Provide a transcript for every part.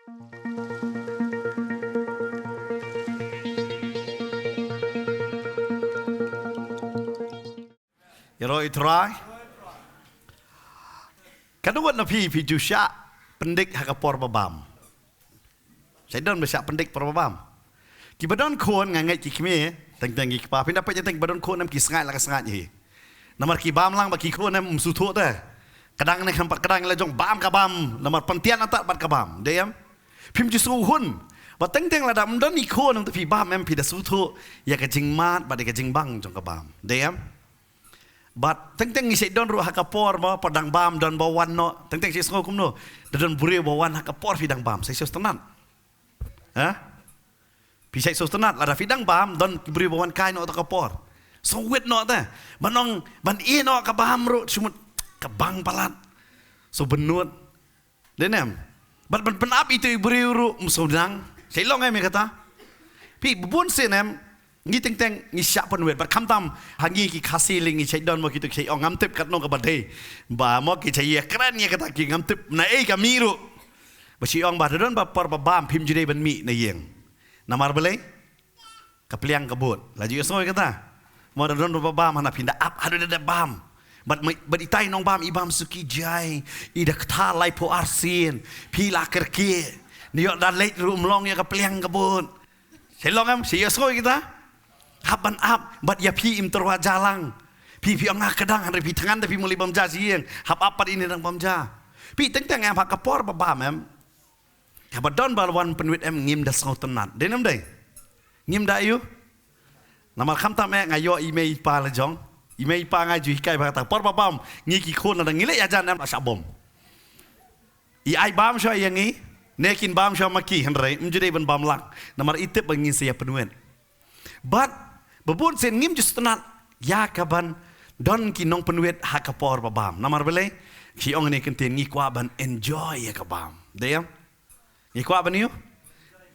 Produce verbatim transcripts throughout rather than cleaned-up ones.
Ïaroh ïa u Trai. Katno ngut na phi, phi ju shah pyndik ha ka por ba bam? Shait don ba shah pyndik por ba bam? Kiba don khun, nga ngeit ki kmie, teng teng ki kpa, phin da peit teng kiba don khun em ki sngaid la ka sngaid hi. Namar ki bam lang bad ki khun em, ym sngewthuh te. Ka dang ne kham pat ka dang la jong bam ka bam, namar pyntian atat bad ka bam. Dei em? Phim ju sngewhun. Bad teng teng lada ym don i khun em te phi bam em, phi da sngewthuh ïa ka jingmad bad ïa ka jingbang jong ka bam. Dei em? Bad teng teng ngi shait don ruh ha ka por mo, por dang bam don ba wan noh. Teng teng shait sngew kumno? Da don briew ba wan ha ka por phi dang bam, shait sngewtynnat. Ha? Phi shait sngewtynnat, lada phi dang bam don ki briew ba wan kai noh ta ka por. Sngewwit noh te. Ban ong ban ïeh noh ka bam ruh, shu mut ka bang palat. So bynnud. Dei ne em? Bad ban pynap ïa itu i briew ruh ym sngewdang. Shait long em ïa kata? Phi, bun sien em, ngi teng teng ngi shah pynwit. Bad khamtam ha ngi ki Khasi lei ngi shait don mo kitu ki shait ong, ngam tip katno kaba dei. Ba mo ki shait ïakren ïa kata ki, ngam tip na ei ka mih ruh. Ba shait ong ba da don ba por ba bam phim ju dei ban mih na ïing. Namar balei? Ka pliang ka bud. La ju ïohsngew ïa kata? Mo da don ruh ba bam hana, phin da ap haduh da dep bam. Bad, bad itai i nongbam i bam suki jai. I da kta laiphew arsien. Phi la kyrkieh. Ni ïoh da leit ruh ym long ïa ka pliang ka bud. Shait long em, shait ïohsngew ïa kata? Hap ban ap, bad ïa phi im tyrwa ja lang. Phi, phi ong nga kdang, hynrei phi thngan da phi muli bam ja sha ïing. Hap ap pat ine dang bam ja. Phi teng teng em ha ka por ba bam em. Haba don ba la wan pynwit em ngim da sngewtynnat. Dei ne ym dei? Ngim da ïoh? Namar khamtam eh nga ïoh i mei i pa la jong. I mei i pa nga ju hikai ba kata por ba bam ngi ki khun lada ngi leit hajan em la shah bom. I ai bam shuwa ïa ngi, ne kin bam shuwa ma ki, hynrei ym ju dei ban bam lang. Namar i tip ba ngin sa ïa pynwit. Bad ba bun sien ngim ju sngewtynnat ïa ka ban don ki nongpynwit ha ka por ba bam. Namar balei? Ki ong ne kyntien ngi kwah ban enjoy ïa ka bam. Dei em? Ngi kwah ban ïoh?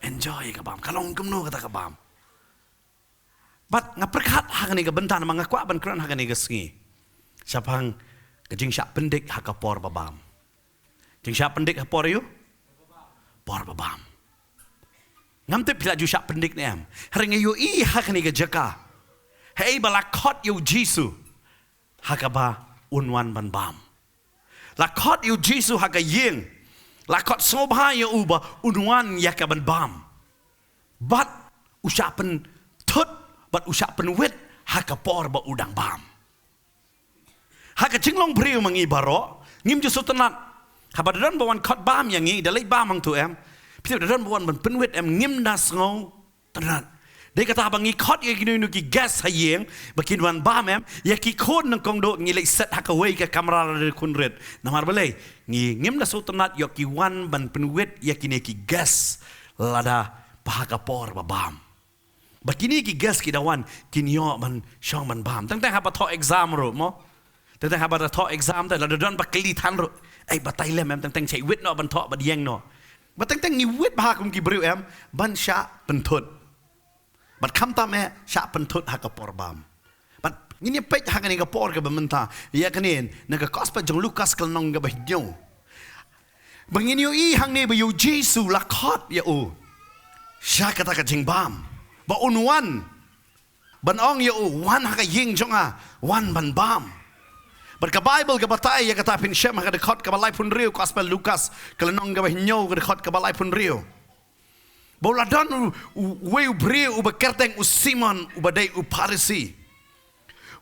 Enjoy ïa ka bam. Ka long kumno kata ka bam? Bad nga pyrkhat ha kane ka bynta namar nga kwah ban kren ha kane ka sngi shaphang ka jingshah pyndik ha ka por ba bam. Jingshah pyndik ha por ïoh? Por ba bam. Ngam tip phi la ju shah pyndik ne em. Hynrei nga ïohi ha kane ka jaka. Hei ba la khot ïa u Jisu ha kaba un wan ban bam. La khot ïa u Jisu ha ka ïing. La khot sngewbha ïa u ba un wan ïa ka ban bam. Bad u shah pynthut bad u shah pynwit ha ka por ba u dang bam. Ha ka jinglong briew ma ngi baroh ngim ju sngewtynnat. Haba da don ba wan khot bam ïa ngi da leit bam hangtu em. Phi tip da don ba wan ban pynwit em ngim da sngewtynnat. Dei kata ba ngi khot ïa kino kino ki guest ha ïing ba kin wan bam em, ïa ki khun nyngkong doh ngi leit set ha kawei ka kamra lada khun rit. Namar balei? Ngi ngim da sngewtynnat ïoh ki wan ban pynwit ïa kine ki guest lada ba ha ka por ba bam. Ba kine ki guest ki da wan kin ïoh ban shong ban bam. Teng teng haba thoh exam ruh mo. Teng teng haba da thoh exam te lada don ba kylli than ruh. Ei batai lem em, teng teng shait wit noh ban thoh bad ïeng noh. Ba teng teng ngi wit bha kum ki briew em ban shah pynthut. Bad khamtam eh shah pynthut ha ka por bam. Bad ngin ïa peit ha kane ka por kaba mynta ïa kane na ka gospel jong Lukas ka lynnong kaba hynñiew. Ba ngin ïohi hangne ba ïa u Jisu la khot ïa u sha kata ka jingbam ba un wan ban ong ïa u, wan ha ka ïing jong nga, wan ban bam. Bad ka Baibl ka batai ïa kata, phin shem ha ka dkhot kaba laiphew hynriew, gospel Lukas ka lynnong kaba hynñiew ka dkhot kaba laiphew hynriew. Ba u la don u, u, uwei u briew uba kyrteng u Simon uba dei u Pharisi.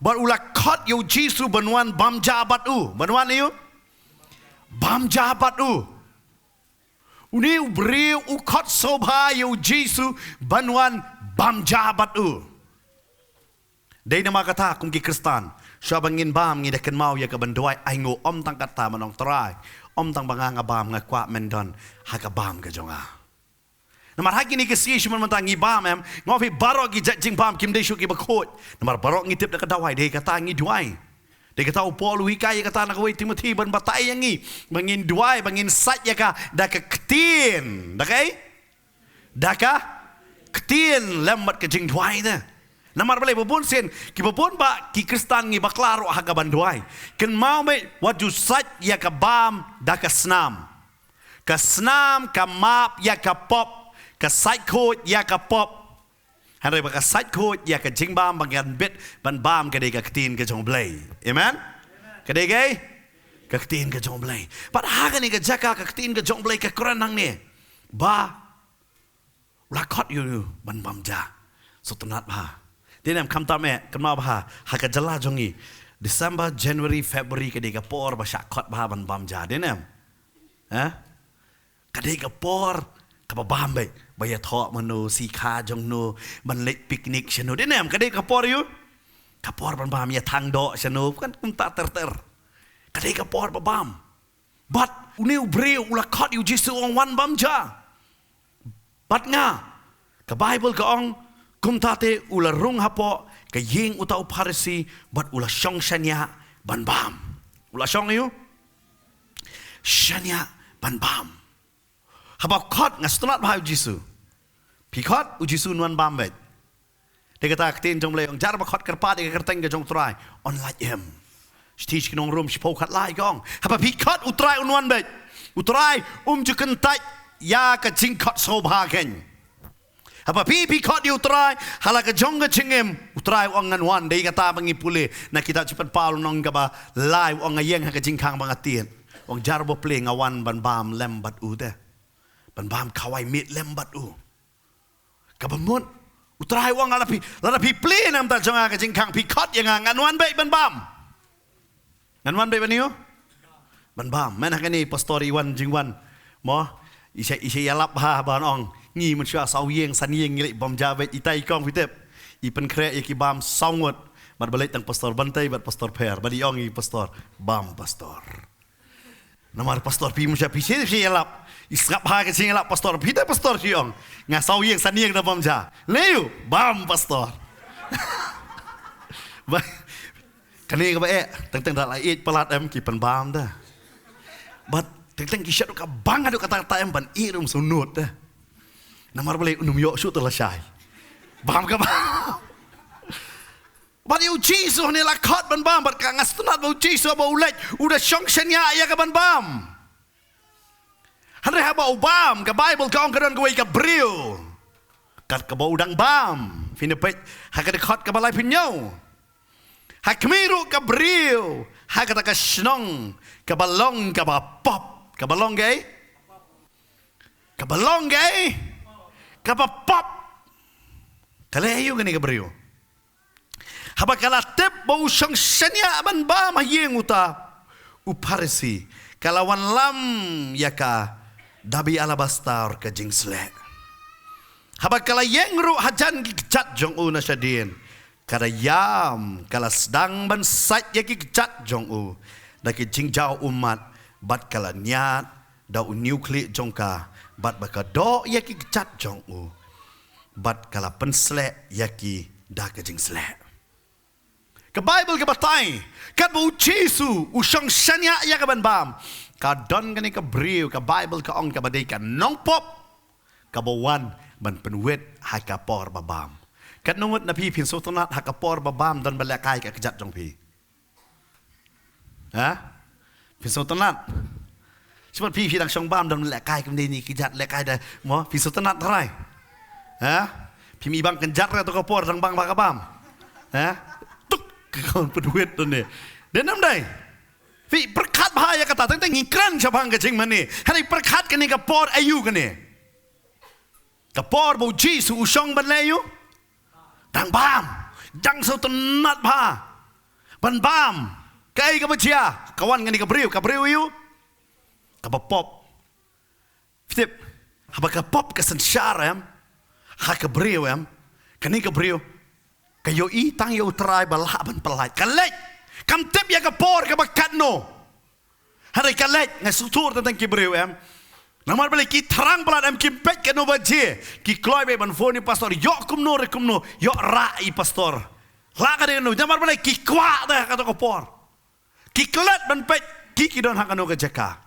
Bad u la khot ïa u Jisu ban wan bam ja bad u. Ban wan ïa u? Bam ja bad u. Une u briew u khot sngewbha ïa u Jisu ban wan bam ja bad u. Dei namar kata kum ki Khristan, shuwa ba ngin bam ngi da kynmaw ïa ka ban duwai, ainguh ym tang kata ban ong Trai, ym tang ba nga nga bam, nga kwah men don ha ka bam ka jong nga. Namar ha kine ki sngi shu mynta ngi bam em, nga ong phi baroh ki jait jingbam kim dei shuh kiba khuid. Namar baroh ngi tip da ka dawai, dei kata ngi duwai. Dei kata u Paul u hikai ïa kata na kawei Timothi ban batai ïa ngi ba ngin duwai, ba ngin sait ïa ka da ka ktien. Da kaei? Da ka ktien lem bad ka jingduwai te. Namar balei? Ba bun sien kiba bun ba ki Khristan ngi bakla ruh ha ka ban duwai. Kynmaw mei, wat ju sait ïa ka bam da ka snam. Ka snam ka map ïa ka pop, ka sait khuid ïa ka pop. Hynrei ba ka sait khuid ïa ka jingbam ba ngan bit ban bam ka dei ka ktien ka jong U Blei. Amen. Ka dei ka, ka ktien ka jong U Blei. Bad ha kane ka jaka ka ktien ka jong U Blei ka kren hangne ba u la khot ïa u ban bam ja. Sngewtynnat bha. Dei ne em? Khamtam eh, kynmaw bha, ha ka jylla jong ngi, December, January, February ka dei ka por ba shah khot bha ban bam ja. Dei ne em? Ha? Ka dei ka por kaba bam beit, ba ïathoh mano, shi kha jong no, ban leit picnic shano. Dei ne em? Ka dei ka por ïa u, ka por ban bam, ïa thang doh shano, kan kumta ter ter. Ka dei ka por ba bam. Bad une u briew u la khot ïa u Jisu, u ong, wan bam ja bad nga. Ka Baibl ka ong, kumta te u la rung hapoh ka ïing uta u Pharisi bad u la shong shaniah ban bam. U la shong ïa u shaniah ban bam. Haba khot, nga sngewtynnat bha ïa u Jisu. Phi khot, u Jisu un wan bam beit. Dei kata ka ktien jong U Blei, ong, jar ba khot kyrpad ïa ka kyrteng ka jong U Trai, un lait em. Shithi sha ki nong Rom shiphew khatlai ka ong, haba phi khot U Trai un wan beit. U Trai um ju kyntait ïa ka jingkhot sngewbha keiñ. Haba phi, phi khot ïa U Trai ha la ka jong ka jingim, U Trai u ong ngan wan. Dei kata ba ngi pule na kitab Jingpynpaw lynnong kaba lai, u ong nga ïeng ha ka jingkhang ba nga tied. U ong jar ba plie nga wan ban bam lem bad u te. Ban bam khawai miet lem bad u. Kaba mut U Trai u ong, lada phi, lada phi plie na ka bynta jong nga ha ka jingkhang, phi khot ïa nga, ngan wan beit ban bam. Ngan wan beit ban ïoh, ban bam. Mynta ha kane pastor i wan jingwan, mo, i sa, i sa ïalap ha ban ong, ngi mynshuwa saw ïing san ïing ngi leit bam ja beit. Itai i kong, phi tip, i pynkhreh ïa ki bam saw ngut. Bad ba leit tang pastor Bantei bad pastor Pher, bad i ong ïa i pastor, bam pastor. Namar pastor, phi mynshuwa phi shisha ïalap. I sngap ha ka jingïalap pastor, phi te pastor, phi ong, nga saw ïing san ïing da bam ja. Lei u bam pastor. Ba, kane kaba eh, teng teng da la ïeit palat em, ki pynbam da. Bad teng teng ki shah duh ka bang haduh katta katta em, ban ïeit ruh ym sngewnud da. Namar balei? U nym ïoh shuh te lashai. Bam ka bam. Bad ïa u Jisu hangne la khot ban bam, bad ka, nga sngewtynnat ba u Jisu ba u leit, u da shong shaniah ïa ka ban bam. Hynrei haba u bam, ka Baibl ka ong ka don kawei ka briew. Kat kaba u dang bam, phin ïa peit ha ka dkhot kaba laiphew hynñiew. Ha khmih ruh ka briew ha kata ka shnong kaba long kaba pop. Kaba long kaei? Kaba long kaei? Kaba pop. Ka leh aïu kane ka briew? Haba ka la tip ba u shong shaniah ban bam ha ïing uta u Pharisi, ka la wanlam ïa ka da bi alabastar ka jingsleh. Haba ka la ïeng ruh hajan ki kjat jong u na shadien, ka da ïam, ka la sdang ban sait ïa ki kjat jong u da ki jingjaw ummat, bad ka la ñiad da u niewkhlieh jong ka, bad ba ka doh ïa ki kjat jong u, bad ka la pynsleh ïa ki da ka jingsleh. Ka Baibl ka batai, katba u Jisu u shong shaniah ïa ka ban bam, ka don kane ka briew, ka Baibl ka ong kaba dei ka nongpop, kaba wan ban pynwit ha ka por ba bam. Katno ngut na phi phin sngewtynnat ha ka por ba bam don ba lehkai ka kjat jong phi? Ha? Phi sngewtynnat? Shu pat phi, phi dang shong bam, dang lehkai kumne ne kjat, lehkai da, mo, phi sngewtynnat tharai? Ha? Phim i bang kjat re, to ka por dang bang ba ka bam. Ha? Tuk, ka kon pynwit tu ne. Dei nam dei? Phi pyrkhat bha ïa kata, teng teng ngi kren shaphang ka jingmane. Hynrei pyrkhat kane ka por aïu kane. Ka por ba u Jisu u shong ban leh aïu? Dang bam. Dang sngewtynnat bha ban bam. Kaei kaba jia? Ka wan kane ka briew, ka briew aïu? Kaba pop. Phi tip, haba ka pop ka synshar em, ha ka briew em, kane ka briew ka ïohi tang ïa u trai ba lah ban pyllait. Ka leit, kam tip ïa ka por kaba katno. Hynrei ka leit, nga sngewthuh tang tang ki briew em. Namar balei? Ki thrang palat em, kim peit katno baje. Ki kloi beit ban phone ïa i pastor, ïoh kumno re kumno, ïoh rah ïa i pastor. Lah ka dei kano, namar balei? Ki kwah te ha kato ka por. Ki klet ban peit ki, ki don ha kano ka jaka.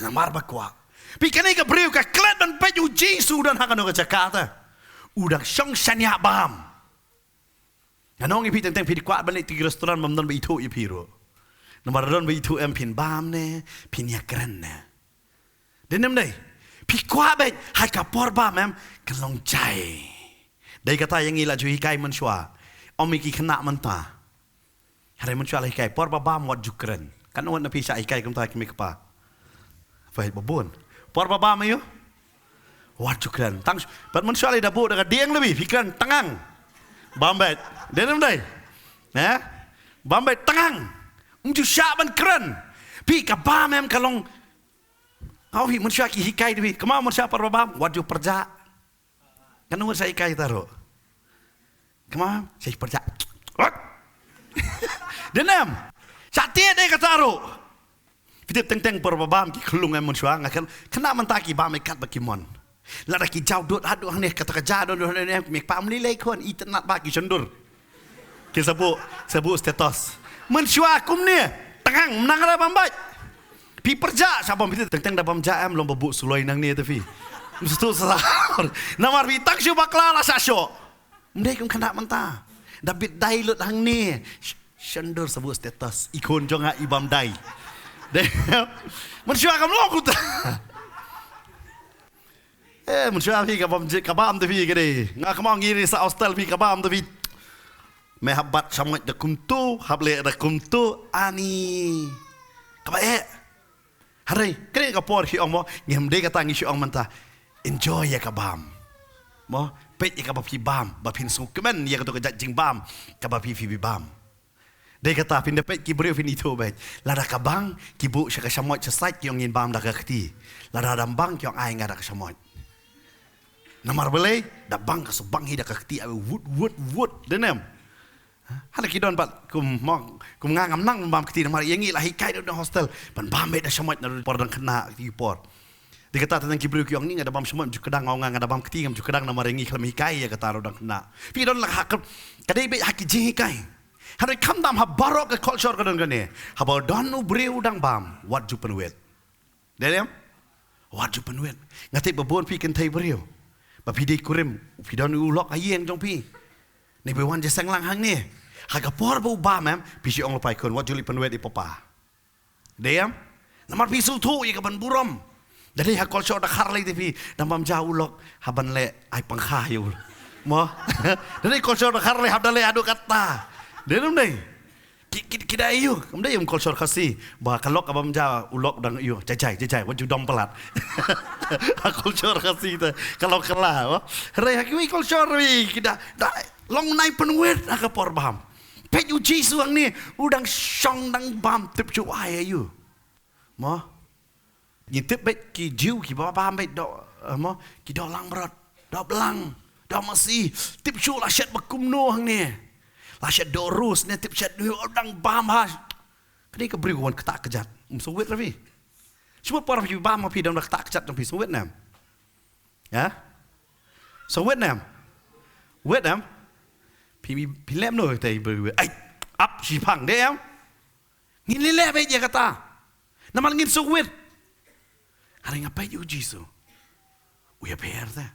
Namar ba kwah. Phi, kane ka briew ka klet ban peit u Jisu u don ha kano ka jaka te. U dang shong shaniah bam. Nga ong ïa phi, teng teng phi kwah ban leit ti restaurant bym don ba ithuh ïa phi ruh. Namar don ba ithuh em, phin bam ne phin ïakren ne. Dei ne em dei? Phi kwah beit ha ka por bam em, kan long jai. Dei kata ïa ngi la ju hikai mynshuwa. Ym ïa ki khynnah mynta. Hynrei mynshuwa la hikai por ba bam wat ju kren. Katno ngut na phi shah hikai kumta ki mei ki pa? Phi ba bun. Por ba bam aïu? Wat ju kren. Tang bad mynshuwa la da buh da ka dieng la bi phi kren tang ngan. Bam beit. Dei ne em dei? Eh? Bam beit tang ngan. Ym ju shah ban kren. Phi ka bam em ka long. Hau phi mynshuwa ki hikai da phi. Kynmaw mynshuwa por ba bam wat ju pyrjah. Katno ngut shah hikai kata ruh? Kynmaw, shah pyrjah. Dei ne em? Shah tied eh kata ruh. Phi tip teng teng por ba bam ki khyllung em mynshuwa nga kren. Khynnah mynta ki bam eh kat ba ki mon. Lada ki jaw dud haduh hangne kata ka jaw dud haduh hangne, mei pa ym lei lei khun, itynnad ba ki shon dur. Ki sa buh, sa buh status. Mynshuwa kumne, tang ngan, mynta nga da bam beit. Phi pyrjah, sa bam phi tip teng teng da bam jah em, long ba buh suloi nangne te phi. Mesti sa. Namar phi tang shu bakla la sa shoh. Ym dei kum khynnah mynta. Da bit dai lut hangne. Sh-, shon dur sa buh status. I khun jong nga i bam dai. Dei. Mynshuwa kam long kumta. Eh, mynshuwa phi ka bam je-, ka bam te phi ka dei. Nga kynmaw ngi ri sa hostel phi ka bam te phi. Me hap bat shamoit da kumto, hap leh da kumto, ani. Kaba eh. Hynrei, kane ka por ki ong mo, ngim dei kata ngi shu ong mynta. Enjoy ïa ka bam. Mo, peit ïa kaba phi bam, ba phin sngewkmen ïa kato ka jait jingbam, kaba phi phi bam. Dei kata phin da peit ki briew phin ithuh beit. Lada ka bang, ki buh sha ka shamoit sha sait ki ong ngin bam da ka kti. Lada dang bang ki ong ai nga da ka shamoit. Namar balei, da bang ka subang hi da ka kti ai wut, wut, wut. Dei ne em? Hana ki don pat kum mo, kum nga ngam nang bam kti namar ïa ngi la hikai da hostel. Ban bam beit da shamoit na por dang khynnah ki por. Dei kata tang ki briew ki ong ni nga da bam shamoit ju kdang, nga nga da bam kti ngam ju kdang namar ïa ngi khlem hikai ïa kata ruh dang khynnah. Phi don la ha ka, ka dei beit ha ki jinghikai. Hynrei khamtam ha baroh ka culture ka don kane. Haba don u briew dang bam, wat ju pynwit. Dei ne em? Wat ju pynwit. Nga tip ba bun phi kynthei briew. Ba phi dei kurim, phi don u lok ha ïing jong phi. Ni ba wan ja seng lang hangne. Ha ka por ba u bam em, phi shu ong lypa i khun, wat ju leit pynwit i papa. Dei em? Namar phi sngewthuh ïa ka ban burom. Da dei ha culture da khar lei te phi, da bam ja u lok, ha ban leh ai pangkha ïa u. Mo? Da dei culture da khar lei hap da leh haduh katta. Dei ne em dei? Ki, ki, ki da ïoh, kam da ïoh culture Khasi. Ba ka lok ka bam ja u lok dang ïoh. Jai jai, jai jai, wat ju dom palat. Ha culture Khasi te, ka lok ka la, mo? Hynrei ha kiwei culture wi, ki da, da, long nai pynwit ha ka por bam. Peit u Jisu hangne, u dang shong dang bam tip shu ai ïa u. Mo? Ngi tip beit ki Jiw kiba bam beit doh, eh, mo, ki doh langbrot, doh blang, doh masi, tip shu la shet ba kumno hangne. La shet doh rus ne tip shet ngi dang bam ha. Kane ka briew wan ktah kjat, um sngewit ra phi. Shu por phi bam ha phi dang da ktah kjat dang phi sngewit ne em? Ya? Sngewit ne em? Wit ne em? Phi, phi lem no te briew. Ai, ap shi phang de em? Ngin leh leh beit ïa kata. Namar ngin sngewit. Hynrei nga peit ïa u Jisu. U ïapher te.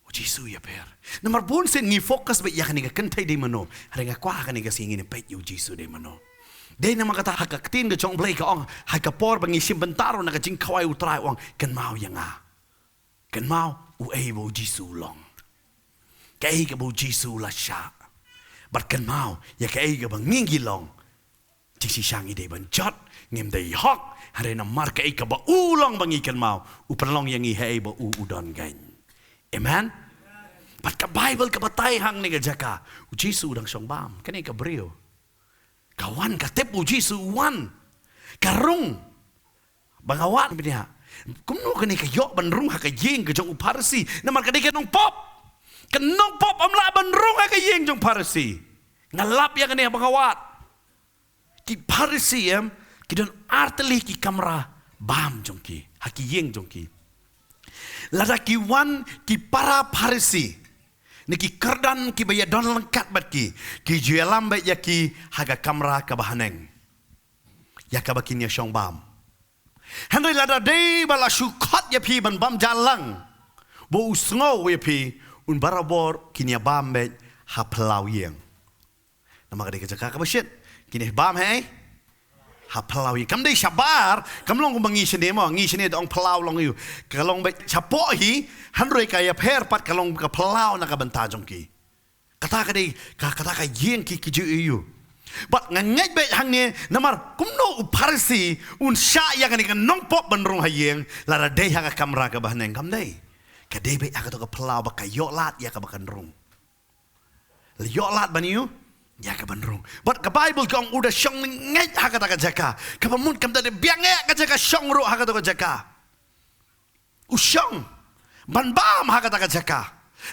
U Jisu u ïapher. Namar bun sien ngi focus beit ïa kane ka kynthei dei mano. Hynrei nga kwah kane ka sngi ngin peit ïa u Jisu dei mano. Dei namar kata ha ka ktien ka jong U Blei ka ong. Ha ka por ba ngi shim bynta ruh na ka jingkhawai U Trai u ong. Kynmaw ïa nga. Kynmaw uei ba u Jisu u long. Kaei kaba u Jisu u la shah. Bad kynmaw, ïa kaei kaba ngi ngi long. Jingshisha ngi dei ban jot, ngim dei hok, hynrei namar kaei kaba u long ba ngi kynmaw, u pynlong ïa ngi haei ba u u don keiñ. Amen? Bad ka Baibl ka batai hangne ka jaka, u Jisu u dang shong bam, kane ka briew. Ka wan ka tip u Jisu u wan. Ka rung. Ba nga wad bniah. Kumno kane ka ïoh ban rung ha ka ïing ka jong u Pharisi. Namar ka dei ka nongpop. Ka nongpop ym lah ban rung ha ka ïing jong Pharisi. Nga lap ïa kane ba nga wad. Ki Pharisi em, ki don artylli ki kamra bam jong ki. Ha ki ïing jong ki. Lada ki wan ki para Pharisi. Ne ki kyrdan kiba ïa don lyngkat bad ki. Ki ju ïalam bad ïa ki ha ka kamra kaba haneng. Ïa kaba kin ïa shong bam. Hynrei lada dei ba la shu khot ïa phi ban bam ja lang. Ba u sngew ïa phi un barabor kin ïa bam beit ha phyllaw ïing. Namar ka dei ka jaka kaba shit. Kin ïa bam hei. Ha phyllaw hi. Kam dei shabar, kam long kumba ngi shane mo, ngi shane da ong phyllaw long ïa u. Ka long beit shapoh hi, hynrei ka ïapher pat ka long ka phyllaw na ka bynta jong ki. Kata ka dei, ka, kata ka ïing ki, ki ju ïohi ïa u. Bad nga ngeit beit hangne, namar kumno u Pharisi, un shah ïa kane ka nongpop ban rung ha ïing, lada dei ha ka kamra kaba haneng kam dei. Ka dei beit ha kato ka phyllaw ba ka ïoh lad ïa kaba kan rung. La ïoh lad ban ïoh, ïa ka ban rung. Bad ka Baibl ka ong u da shong ngeit ha kata ka jaka. Kaba mut kam da dei biang eh ka jaka shong ruh ha kato ka jaka. U shong ban bam ha kata ka jaka.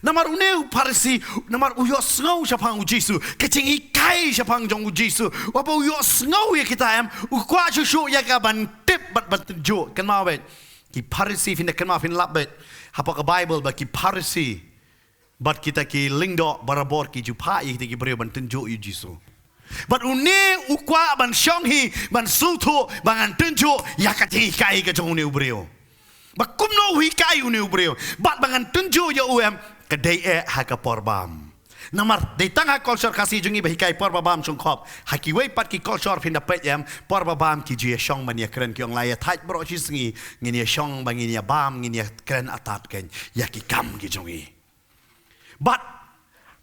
Namar une u Pharisi, namar u ïohsngew shaphang u Jisu. Ka jinghikai shaphang jong u Jisu. Haba u ïohsngew ïa kita em, u kwah shuh shuh ïa ka ban tip bad ban tynjuh. Kynmaw beit. Ki Pharisi phin da kynmaw phin lap beit. Hapoh ka Baibl ba ki Pharisi bad kita ki lyngdoh barabor ki ju phah ïa kita ki briew ban tynjuh ïa u Jisu. Bad une u kwah ban shong hi, ban sngewthuh, ba ngan tynjuh ïa ka jinghikai ka jong une u briew. Ba kumno u hikai une u briew. Bad ba ngan tynjuh ïa u em, ka dei eh ha ka por bam. Namar, dei tang ha culture Khasi jong ngi ba hikai por ba bam shongkhop. Ha kiwei pat ki culture phin da peit em, por ba bam ki ju ïa shong ban ïa kren ki ong la ïa thait baroh shi sngi, ngin ïa shong ba ngin ïa bam, ngin ïa kren atat kein, ïa ki kam ki jong ngi. Bad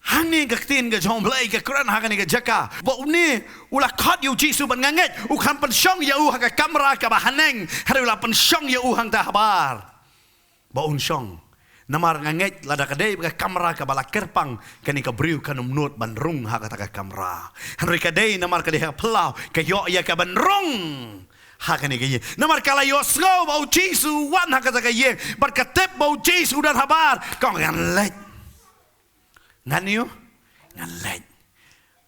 hangne ka ktien ka jong U Blei ka kren ha kane ka jaka. Ba une u la khot ïa u Jisu bad nga ngeit u khlem pynshong ïa u ha ka kamra kaba haneng. Hynrei u la pynshong ïa u hangta habar. Ba un shong. Namar nga ngeit lada ka dei ka kamra kaba la kyrpang kane ka briew kan ym nud ban rung ha kata ka kamra. Hynrei ka dei namar ka dei ha phyllaw ka ïoh ïa ka ban rung. Ha kane ka ïing. Namar ka la ïohsngew ba u Jisu u wan ha kata ka ïing. Bad ka tip ba u Jisu u don habar. Ka ong ngan leit. Ngan ïoh. Ngan leit.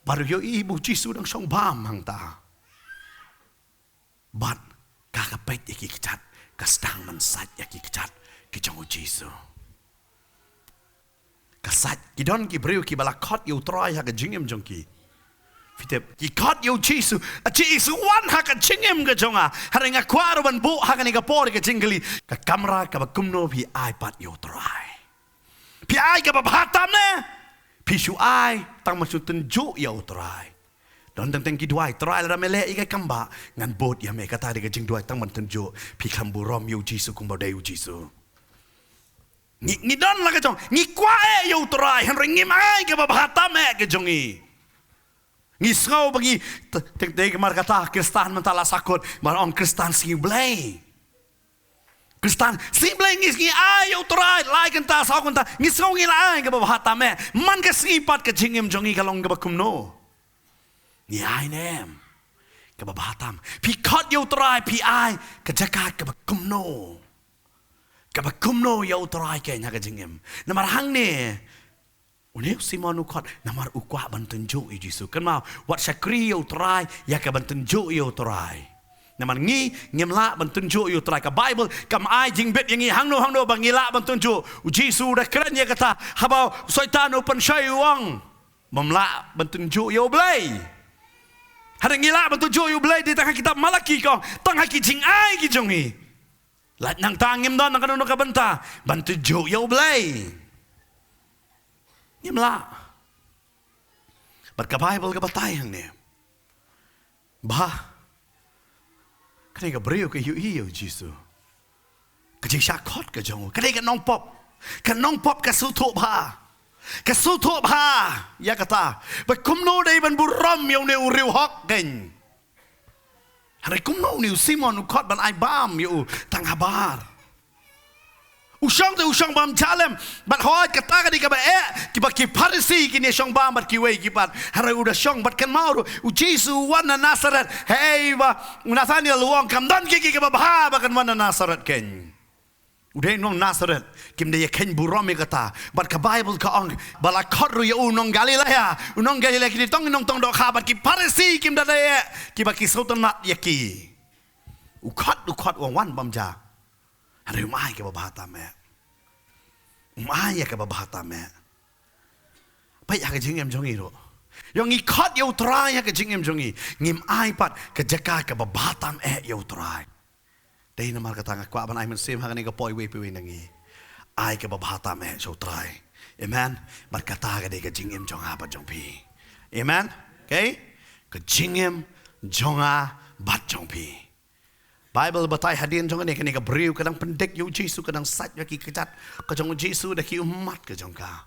Bad u ïohi ba u Jisu u dang shong bam hangta. Bad ka ka peit ïa ki kjat. Ka sdang ban sait ïa ki kjat. Ki jong u Jisu. Ka sait, ki don ki briew kiba la khot ïa u Trai ha ka jingim jong ki. Phi tip, ki khot ïa u Jisu, a Jisu wan ha ka jingim ka jong nga. Hynrei nga kwah ruh ban buh ha kane ka por ka jingkylli. Ka kamra kaba kumno phi ai pat ïa u Trai. Phi ai kaba bha tam ne. Phi shu ai, tang ban shu tynjuh ïa u Trai. Don teng teng ki duwai, Trai lada me leh ïa ka kam ba, ngan bud ïa me kata dei ka jingduwai tang ban tynjuh, phi khlem burom ïa u Jisu kumba dei u Jisu. Ngi, ngi don la ka jong, ngi kwah eh ïa u Trai, hynrei ngim ai kaba bha tam eh ka jong ngi. Ngi sngew ba ngi, te, te, te, mar kata, Khristan mynta la sakut, mar ong Khristan sngi Blei. Khristan, sngi Blei ngi, ngi ai ïa u Trai, lai kynta, saw kynta, ngi sngew ngi la ai kaba bha tam eh. Man ka sngi pat ka jingim jong ngi ka long kaba kumno. Ngi ai ne em. Kaba bha tam. Phi khot ïa u Trai, phi ai, ka jaka kaba kumno. Kaba kumno ïa u Trai kein ha ka jingim. Namar hangne, une u Simon u khot, namar u kwah ban tynjuh ïa u Jisu. Kynmaw, wat shakri ïa u Trai, ïa ka ban tynjuh ïa u Trai. Namar ngi, ngim lah ban tynjuh ïa u Trai. Ka Baibl, kam ai jingbit ïa ngi hangno hangno ba ngi lah ban tynjuh. U Jisu u da kren ïa kata, haba u Soitan u pynshoi u ong. Bym lah ban tynjuh ïa u Blei. Hynrei ngi lah ban tynjuh ïa u Blei, dei tang ha kitab Malaki ka ong, tang ha ki jingai ki jong ngi. Lait nangta ngim don na kano kano ka bynta ban tynjuh ïa u Blei. Ngim lah. Bad ka Baibl ka batai hangne. Ba. Kane ka briew ka ïohi ïa u Jisu. Ka jingshah khot ka jong u. Kane ka nongpop. Ka nongpop ka sngewthuh bha. Ka sngewthuh bha. Ïa kata. Ba kumno dei ban burom ïa une u riewhok kein. Hynrei kumno une u Simon u khot ban ai bam ïa u tang habar. U shong te u shong bam ja lem. Bad hooid kata ka dei kaba eh. Kiba ki Pharisi kin ïa shong bam bad kiwei ki pat. Hynrei u da shong bad kynmaw ruh. U Jisu u wan na Nasaret. Hei ba. U Nathaniel u ong kam don kiei kiei kiba bha ba kan wan na Nasaret kein. U dei nong Nasaret, kim da ïa kheiñ burom ïa kata. Bad ka Baibl ka ong, ba la khot ruh ïa u nong Galilea. U nong Galilea ki dei tang nongtong dohkha, bad ki Pharisi kim da dei, kiba ki sngewtynnat ïa ki. U khot, u khot u wan bam ja. Hynrei um ai kaba bha tam eh. Um ai ïa kaba bha tam eh. Peit ha ka jingim jong ngi ruh. Ïa ngi khot ïa u Trai ha ka jingim jong ngi. Ngim ai pat ka jaka kaba bha tam eh ïa u Trai. Dei namar kata nga kwah ban ai mynsiem ha kane ka por iwei pa iwei na ngi. Ai kaba bha tam eh sha u Trai. Amen. Bad kata ka dei ka jingim jong nga bad jong phi. Amen. Okay? Ka jingim jong nga bad jong phi. Baibl batai hadien jong kane, kane ka briew ka dang pyndik ïa u Jisu, ka dang sait ïa ki kjat ka jong u Jisu da ki ummat ka jong ka.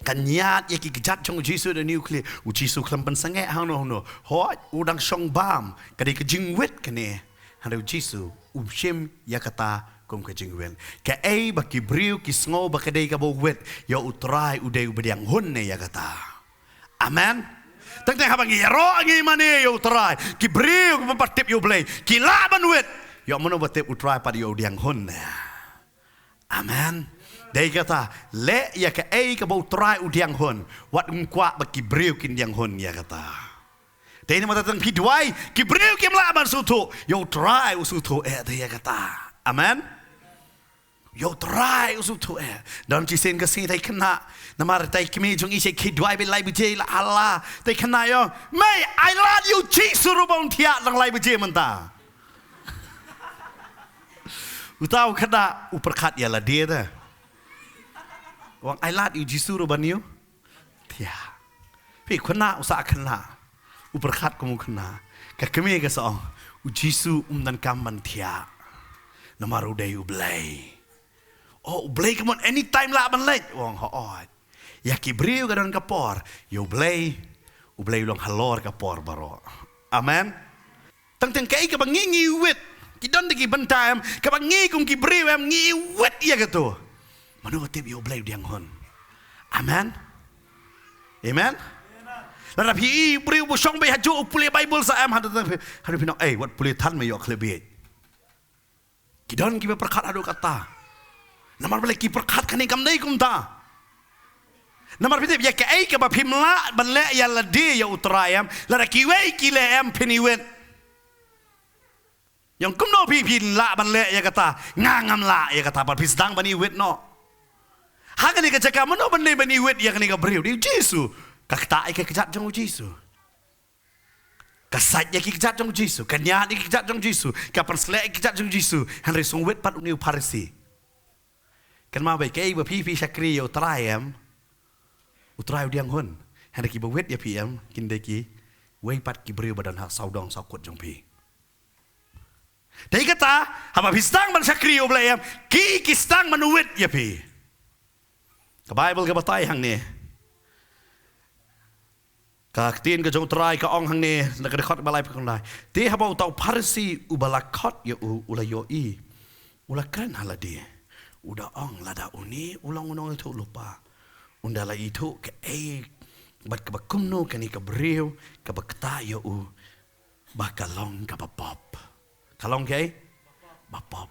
Ka ñiad ïa ki kjat jong u Jisu da une u khlieh. U Jisu khlem pynsangeh hangno hangno. Hooid, u dang shong bam, ka dei ka jingwit kane. Hynrei u Jisu um shim ïa kata kum ka jingwit. Kaei ba ki briew ki sngew ba ka dei kaba wit, ïa U Trai u dei uba diang hun ne ïa kata. Amen. Teng teng haba ngi ïaroh ngi mane ïa U Trai, ki briew kiba pat tip ïa U Blei ki lah ban wit. Ïa mano ba tip U Trai pat ïa u diang hun ne. Amen. Dei kata, leh ïa kaei kaba U Trai u diang hun. Wat ym kwah ba ki briew kin diang hun ïa kata. Dei namar teng phi duwai, ki briew kim lah ban sngewthuh, ïa U Trai u sngewthuh eh te ïa kata. Amen. Ïa U Trai u sngewthuh eh. Don shisien ka sngi te i khynnah, namar te i kmie jong i shu khie duwai beit lai baje la hala. Te i khynnah ïa ong, mei, ai lad ïa U Jisu ruh ba un thiah tang lai baje mynta. Uta u khynnah u pyrkhat ïa lade te. U ong ai lad ïa U Jisu ruh ban ïoh thiah. Phi, khynnah u sah khynnah. U pyrkhat kum u khynnah. Ka kmie ka sa ong, U Jisu um donkam ban thiah. Namar u dei U Blei. Oh, U Blei ka mut anytime lah ban leit. U ong hooid. Ïa ki briew ka don ka por. Ïa U Blei, U Blei u long halor ka por baroh. Amen. Teng teng kaei kaba ngi ngi wit. Ki don da ki bynta em, kaba ngi kum ki briew em ngi wit ïa kato. Mano ba tip ïa U Blei u diang hun. Amen. Amen. Lada phi i briew ba shong beit hajuh u pule Baibl sa em, haduh teng phi, haduh phi ong, ei, wat pule than me ïoh khlem beit. Ki don kiba pyrkhat haduh katta. Namar balei ki pyrkhat kane kam dei kumta. Namar phi tip ïa kaei kaba phim lah ban leh ïa lade ïa U Trai em, lada kiwei ki leh em phin i wit. Ïa kumno phi phin lah ban leh ïa kata, nga ngam lah ïa kata, pat phi sdang ban i wit noh. Ha kane ka jaka mano ban dei ban i wit ïa kane ka briew, dei U Jisu. Ka ktah ïa ki kjat jong U Jisu. Ka sait ïa ki kjat jong U Jisu, ka ñiad ïa ki kjat jong U Jisu, ka pynsleh ïa ki kjat jong U Jisu. Hynrei sngewwit pat une u Pharisi. Kynmaw beit, kaei ba phi phi shakri ïa U Trai em, U Trai u diang hun. Hynrei kiba wit ïa phi em, kin dei kiwei pat ki briew ba don ha sawdong sawkut jong phi. Te kata, haba phi sdang ban shakri ïa U Blei em, ki ki sdang ban wit ïa phi. Ka Baibl ka batai hangne. Ka ktien ka jong U Trai ka ong hangne, na ka dkhot ba laiphew khyndai. Te haba uta u Pharisi uba la khot ïa u, u la ïohi, u la kren ha lade, u da ong, lada une u long u nongïathuhlypa, un da la ithuh kaei bad kaba kumno kane ka briew kaba ktah ïa u ba ka long kaba pop. Ka long kaei? Ba pop.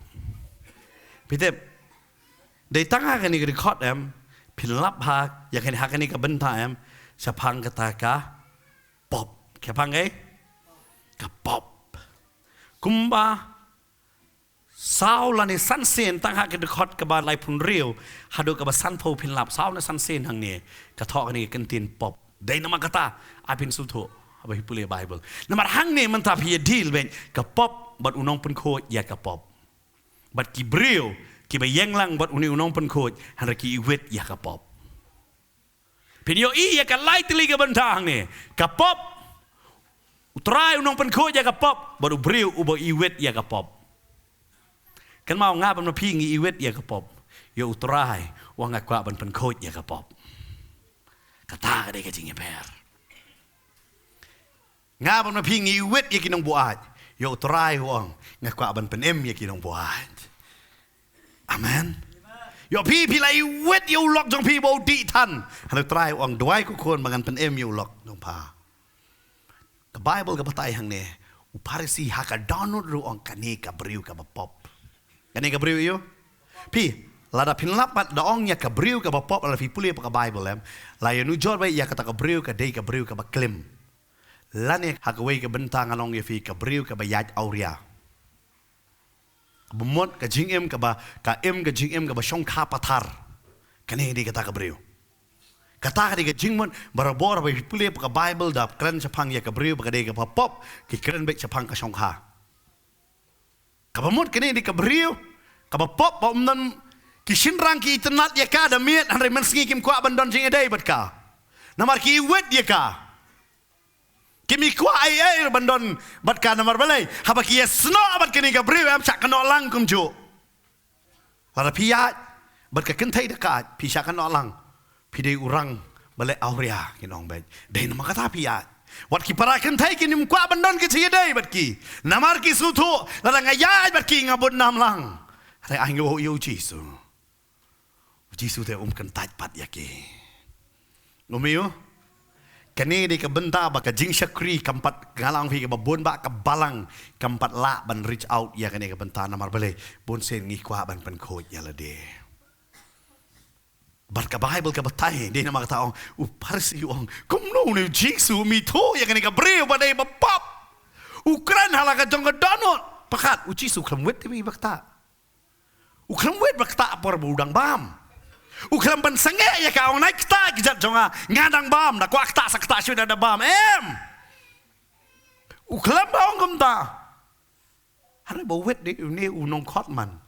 Phi tip, dei tang ha kane ka dkhot em, phin lap ha, ïa kane, ha kane ka bynta em, shaphang kata ka pop. Shaphang kaei? Ka pop. Kumba saw lane san sien, tang ha ka dkhot kaba laiphew hynriew haduh kaba sanphew phin lap, saw ne san sien hangne ka thoh kane ka kyntien pop. Dei namar kata, ai phin sngewthuh haba phi pule Baibl. Namar hangne mynta phi ïa deal beit ka pop bad u nongpynkhuid ïa ka pop. Bad ki briew kiba ïeng lang bad une u nongpynkhuid, hynrei ki iwit ïa ka pop. Phin ïohi ïa ka lai tylli ka bynta hangne. Ka pop. U Trai u nongpynkhuid ïa ka pop bad u briew uba iwit ïa ka pop. Kynmaw, nga bad ma phi ngi iwit ïa ka pop. Ïa U Trai u ong nga kwah ban pynkhuid ïa ka pop. Kata ka dei ka jingïapher. Nga bad ma phi ngi iwit ïa ki nongbuaid. Ïa U Trai u ong nga kwah ban pynim ïa ki nongbuaid. Amen. Ïa phi, phi la iwit ïa u lok jong phi ba u dih than. Hynrei U Trai u ong duwai ko khun ba ngan pynim ïa u lok jong pha. Ka Baibl ka batai hangne, u Pharisi ha ka dohnud ruh u ong kane ka briew kaba pop. Kane ka briew ïa u. Phi, lada phin lap pat da ong ïa ka briew kaba pop, lada phi pule pat ka Baibl em, la ïanujor beit ïa kata ka briew ka dei ka briew kaba klim. Lane ha kawei ka bynta ngan ong ïa phi ka briew kaba ïaid awria. Kaba mut ka jingim kaba, ka im ka jingim kaba shongkha pathar. Kane dei kata ka briew. Kata ka dei ka jingmut, barabor ba phi pule pat ka Baibl da kren shaphang ïa ka briew ba ka dei kaba pop, ki kren beit shaphang ka shongkha. Kaba mut kane dei ka briew kaba pop ba ym don, ki shynrang ki itynnad ïa ka da miet, hynrei mynsngi kim kwah ban don jingïadei bad ka. Namar ki iwit ïa ka. Kim kwah ei ei ban don bad ka, namar balei? Haba ki ïasnoh bad kane ka briew em, shah kynnoh lang kumjuh. Lada phi ïaid bad ka kynthei da ka, phi shah kynnoh lang. Phi dei u rang ba leh awria, kin ong beit. Dei namar kata phi ïaid. Wat ki para kynthei kim kwah ban don ki jingïadei bad ki. Namar ki sngewthuh, lada nga ïaid bad ki nga bun nam lang. Hynrei ai nguh ïa u Jisu. U Jisu te um kyntait pat ïa ki. Ngam ïoh. Kane dei ka bynta ba ka jingshakri kam pat, nga la ong ïa phi, kaba bun bah ka balang kam pat lah ban reach out ïa kane ka bynta, namar balei? Bun sien ngi kwah ban pynkhuid ïa lade. Bad ka Baibl ka batai, dei namar kata ong, u Pharisi u ong, kumno une u Jisu um ithuh ïa kane ka briew ba dei ba pap. U kren ha la ka jong ka dohnud. Pyrkhat, u Jisu u khlem wit te ba kata. U khlem wit ba kata por ba u dang bam. U khlem pynsangeh ïa ka, ong, nai kata ki jait jong nga, nga dang bam, da kwah kata sa kata shuh da bam. Em. U khlem ba ong kumta. Hynrei ba wit dei une u nongkhot man.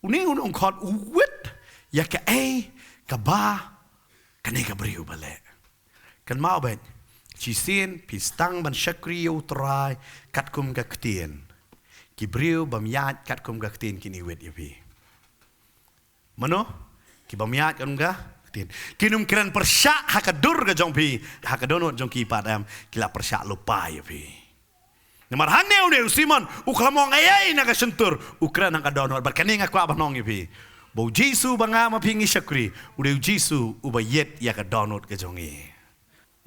Une u nongkhot u wit ïa kaei kaba kane ka briew ba leh. Kynmaw beit, shisien phi sdang ban shakri ïa u Trai katkum ka ktien. Ki briew bym ïaid katkum ka ktien kin wit ïa phi. Mano? Ki bym ïaid katkum ka ktien. Kin ym kren pyrshah ha ka dur ka jong phi, ha ka dohnud jong ki pat em, ki la pyrshah lypa ïa phi. Namar hangne une u Simon, u khlem ong ei ei na ka shyntur, u kren ha ka dohnud, bad kane nga kwah ban ong ïa phi. Ba u Jisu ba nga ma phi ngi shakri, u dei u Jisu uba ïit ïa ka dohnud ka jong ngi.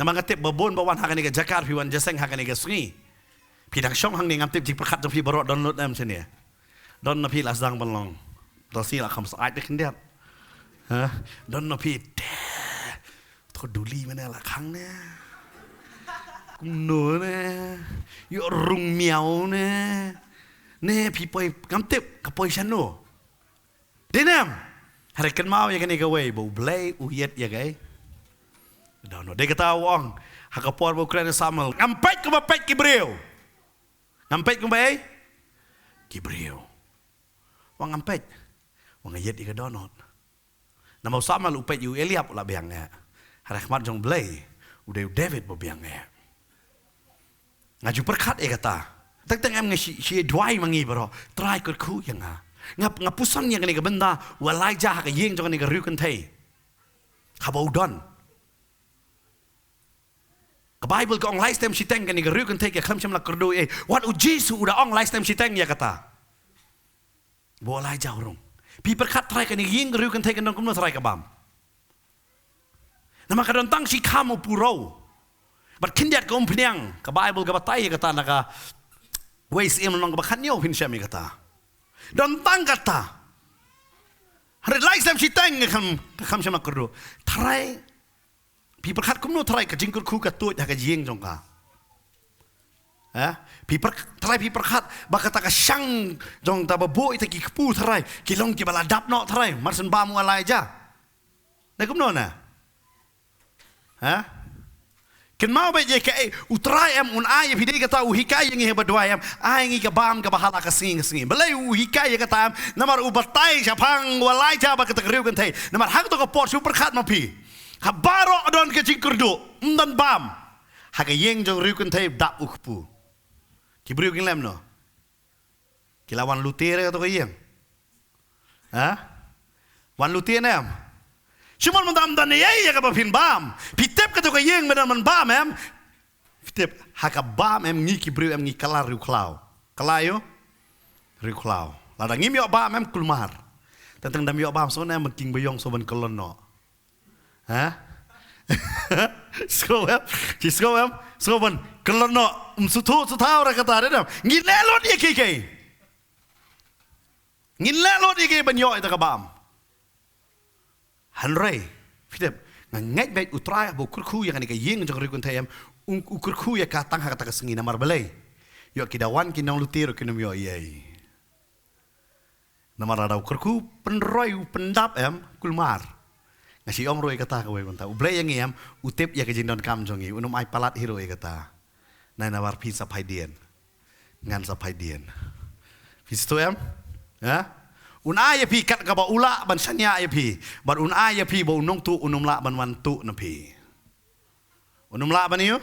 Namar nga tip ba bun ba wan ha kane ka jaka, phi wan jingïaseng ha kane ka sngi. Phi dang shong hangne, ngam tip jingpyrkhat jong phi baroh dohnud em shane. Don na phi la sdang ban long. Don shi la kham sa ai de khyndiat. Ha? Don na phi te. Tho duli mane la khang ne. Kumno ne. Ïoh rung miaw ne. Ne phi poi, ngam tip ka poi shano. Dei ne em? Hynrei kynmaw ïa kane kawei, ba U Blei u ïit ïa kaei? Dohnud. Dei kata u ong ha ka por ba u kren ïa u Samuel, ngam peit kumba peit ki briew. Ngam peit kumba ei? Ki briew. Wat ngam peit. Wat nga ïit ïa ka dohnud. Namar u Samuel u peit ïa u Eliab u la biang eh. Hynrei ha khmat jong U Blei u dei u David ba biang eh. Nga ju pyrkhat ïa kata. Teng teng em nga shu, shu duwai ma ngi baroh. Trai kyrkhu ïa nga. Nga, nga puson ïa kane ka bynta u Elijah ha ka ïing jong kane ka riewkynthei kynthei. Haba u don. Ka Baibl ka ong lai snem shiteng kane ka riewkynthei ka khlem shym la kyrduh ei. Wat U Jisu u da ong lai snem shiteng ïa kata. Ba u Elijah u rung. Phi pyrkhat trai kane ka ïing riewkynthei kan don kumno trai ka bam. Namar ka don tang shi kham u puro. Bad khyndiat ka umphniang, ka Baibl ka batai ïa kata na kawei Syiem lynnong kaba khathynñiew phin shem ïa kata. Don tang kata. Hynrei lai snem shiteng ka khlem, ka khlem shym la kyrduh. Trai Phi pyrkhat kumno trai ka jingkyrkhu ka tuid ha ka ïing jong ka. Eh? Phi pyrkhat, trai phi pyrkhat ba kata ka shang jong ta ba buh ïa kita ki kpu trai, ki long kiba la dap noh trai, mar shen bam u Elijah. Ne kumno ne? Eh? Kynmaw beit ïa kaei, U Trai em un ai ïa phi, dei kata u hikai ïa ngi haba duwai em, ai ngi ka bam kaba ha la ka sngi ka sngi. Balei u hikai ïa kata em? Namar u batai shaphang u Elijah bad kata ka riewkynthei. Namar ha kato ka por shu pyrkhat ma phi. Ha baroh don ka jingkyrduh, ym don bam. Ha ka ïing jong riewkynthei dap u kpu. Ki briew kin leh kumno? Ki la wan lute ïa kato ka ïing. Ha? Wan lute ne em? Shu mon mynta ym don ei ei ïa kaba phin bam. Phi tip kato ka ïing ba don ban bam em? Phi tip ha ka bam em, ngi ki briew em ngi kylla riewkhlaw. Kylla ïa u riewkhlaw. Lada ngim ïoh bam em kulmar. Teng teng da ym ïoh bam sngewbha em, ban king ba ïong sngewbha ban kyllon noh. Ha? Sngewbha em? Shi sngewbha em? Sngewbha ban kyllon noh. Ym sngewthuh sngewthaw ruh kata, dei ne em? Ngin leh lut ïa kiei kiei. Ngin leh lut ïa kiei ban ïoh ïa kata ka bam. Hynrei phi tip, nga ngeit beit U Trai haba u kyrkhu ïa kane ka ïing jong riewkynthei em, u, u kyrkhu ïa ka tang ha kata ka sngi, namar balei? Ïoh ki da wan ki nonglute ruh kin ym ïoh ei ei. Namar lada u kyrkhu pynroi u pyndap em kulmar. Nga shu ong ruh ïa kata kawei mynta. U Blei ïa ngi em, u tip ïa ka jingdonkam jong ngi, un ym ai palat hi ruh ïa kata. Nai namar phi sa phai dien. Ngan sa phai dien. Phi sngewthuh em? Ha? Un ai ïa phi kat kaba u lah ban shaniah ïa phi. Bad un ai ïa phi ba u nongtuh un ym lah ban wan tuh na phi. Un ym lah ban ïa u?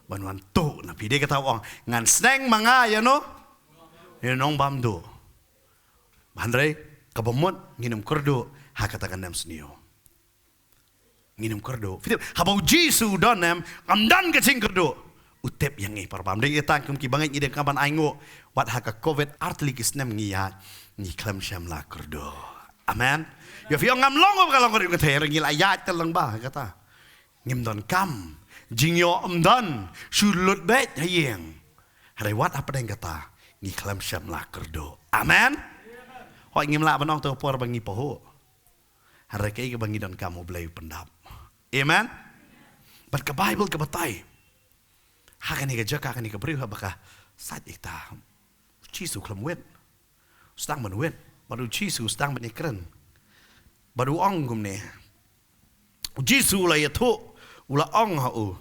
Ban wan tuh na phi, dei kata u ong, ngan sneng ma nga ïa no, ïa nongbamduh. Hynrei kaba mut ngin ym kyrduh ha kata ka nemsniew. Ngin ym kyrduh. Phi tip, haba u Jisu u don em, ym don ka jingkyrduh. U tip ïa ngi para bangeit. Dei tang kum ki bangeit ngi dang kyrpad ban ainguh. Wat ha ka covid artylli ki snem ngi ïaid, ngi khlem shym la kyrduh. Amen. Ïa phi ong ngam long ba ka long kyrduh, ka thei ngi la ïaid te lang ba kata. Ngim don kam. Jingïoh ym don. Shu lut beit ha ïing. Hynrei wat hapdeng kata, ngi khlem shym la kyrduh. Amen. Hooid, ngim lah ban ong te por ba ngi pahuh. Hynrei kaei kaba ngi donkam, U Blei u pyndap. Amen. Bad ka Baibl ka batai, ha kane ka jaka, kane ka briew haba ka sait ïa kata, u Jisu u khlem wit. U sdang ban wit. Bad u Jisu u sdang ban ïakren. Bad u ong kumne. U Jisu u la ïathuh, u la ong ha u,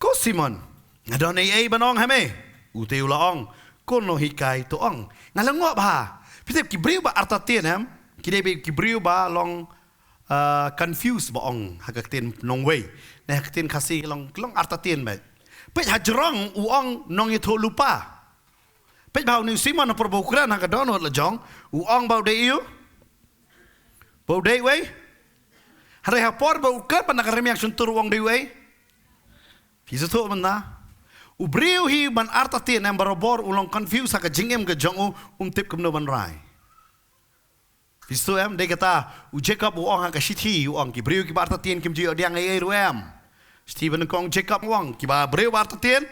"Ko Simon, nga don ei ei ban ong ha me." Ute u la ong, "Ko nonghikai, to ong." Nga la ngoh bha. Phi tip, ki briew ba artatien em, ki dei ba ki briew ba long, ah, confused ba ong ha ka ktien nongwei. Ne ha ka ktien Khasi long, long artatien beit. Peit ha jrong u ong nongïathuhlypa. Peit bha une u Simon, ha por ba u kren ha ka dohnud la jong, u ong ba u dei ïu, ba u dei uei. Hynrei ha por ba u kren pat na ka rmiang shyntur, u ong dei uei. Phi sngewthuh mynta? U briew hi ban artatien em, barabor u long confused ha ka jingim ka jong u, um tip kumno ban rai. Phi sngewthuh em, dei kata u Jakob u ong ha ka shithi, u ong ki briew kiba artatien kim ju ïoh pdiang ei ei ruh em. Shithi ba nyngkong Jakob u ong kiba briew ba artatien.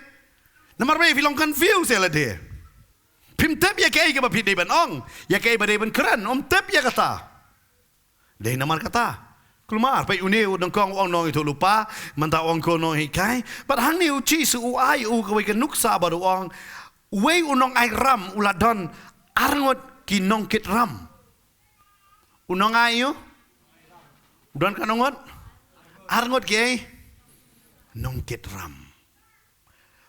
Namar ba phi long confused ïa lade. Phim tip ïa kaei kaba phi dei ban ong, ïa kaei ba dei ban kren, um tip ïa kata. Dei namar kata. Kulmar, peit une u nyngkong u ong nongïathuhlypa, mynta u ong ko nonghikai. Bad hangne u Jisu u ai u kawei ka nuksa bad u ong, uwei u nongai ram u la don arngut ki nongkit ram. U nongai ïu? U don katno ngut? Arngut ki nongkit ram.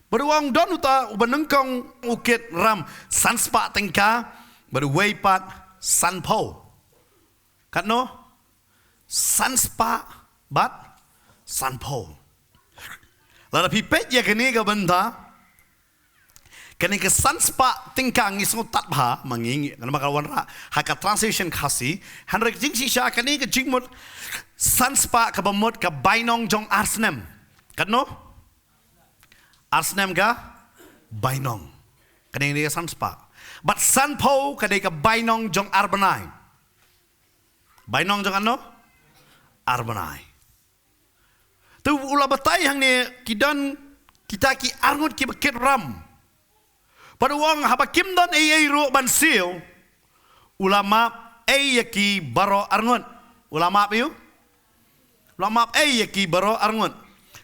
Bad u ong don uta uba nyngkong u kit ram san spah tyngka, bad uwei pat sanphew. Katno? San spah bad sanphew. Lada phi peit ïa kane ka bynta, kane ka san spah tyngka ngi sngewthuh bha ma ngi, ngi, namar ka wanrah ha ka translation Khasi. Hynrei ka jingshisha kane ka jingmut san spah kaba mut ka bainong jong ar snem. Katno? Ar snem ka bainong. Kane ka dei ka san spah. Bad sanphew ka dei ka bainong jong ar bnai. Bainong jong ano? Ar bnai. Te u la batai hangne ki don kita ki arngut kiba kit ram. Bad u ong haba kim don ei ei ruh ban siew, u la map ei ïa ki baroh arngut. U la map ïu? U la map ei ïa ki baroh arngut.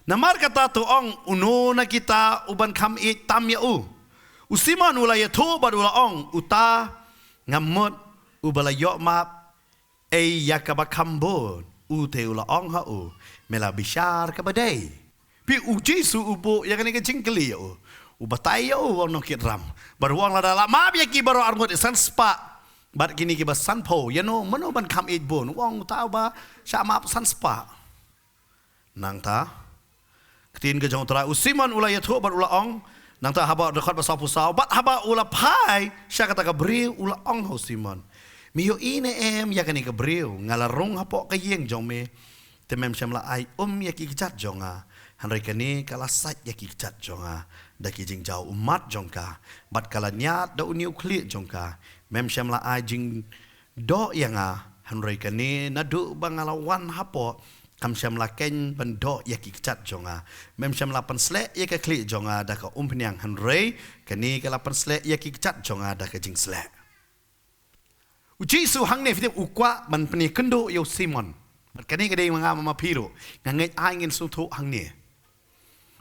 Namar kata to ong, uno na kita uban kham ïeit tam ïa u. U Simon u la ïathuh bad u la ong, uta nga mut uba la ïoh map ei ïa kaba kham bun. Ute u la ong ha u, me la bishar kaba dei. Phi, u Jisu u buh ïa kane ka jingkylli ïa u. U batai ïa u, u ong nongkit ram. Bad u ong lada la map ïa ki baroh arngut, san spah bad kine kiba sanphew, ïano, mano ban kham ïeit bun? U ong uta uba shah map san spah. Nangta ka ktien ka jong U Trai, u Simon u la ïathuh bad u la ong, nangta haba, dkhot ba sawphew saw, bad haba u la phai sha kata ka briew u la ong ha u Simon, me ïohi ne em ïa kane ka briew? Nga la rung hapoh ka ïing jong me, te mem shym la ai um ïa ki kjat jong nga, hynrei kane ka la sait ïa ki kjat jong nga da ki jingjaw ummat jong ka, bad ka la ñiad da une u khlieh jong ka. Mem shym la ai jing doh ïa nga, hynrei kane naduh ba nga la wan hapoh, kam shym la khein ban doh ïa ki kjat jong nga. Mem shym la pynsleh ïa ka khlieh jong nga da ka umphniang, hynrei kane ka la pynsleh ïa ki kjat jong nga da ka jingsleh. U Jisu hangne, phi tip, u kwah ban pynïakynduh ïa u Simon. Bad kane ka dei ma nga ma phi ruh. Nga ngeit ai ngin sngewthuh hangne.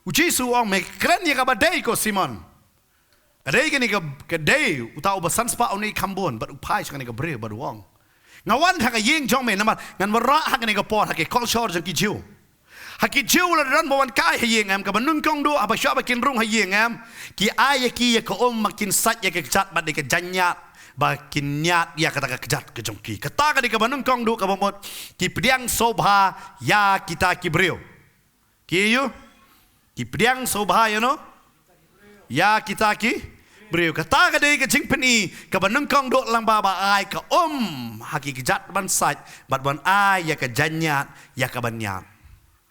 U Jisu u ong, me kren ïa kaba dei ko Simon. Ka dei kane ka, ka dei uta uba san spah, une i kham bun, bad u phai sha kane ka briew bad u ong, nga wan ha ka ïing jong me namar ngan wanrah ha kane ka por ha ki culture jong ki Jiw. Ha ki Jiw lada don ba wan kai ha ïing em, kaba nyngkong duh haba shwa ba kin rung ha ïing em, ki ai ïa ki ïa ka um ba kin sait ïa ka kjat bad ïa ka jingñiad ba kin ñiad ïa kata ka kjat ka jong ki. Kata ka dei kaba nyngkong duh kaba mut ki pdiang sngewbha ïa kita ki briew. Ki ïa u? Ki pdiang sngewbha ïa no, ïa kita ki briew. Kata ka dei ka jingpyni kaba nyngkong duh lang ba ba ai ka um ha ki kjat ban sait bad ban ai ïa ka jaiñiad ïa ka ban ñiad.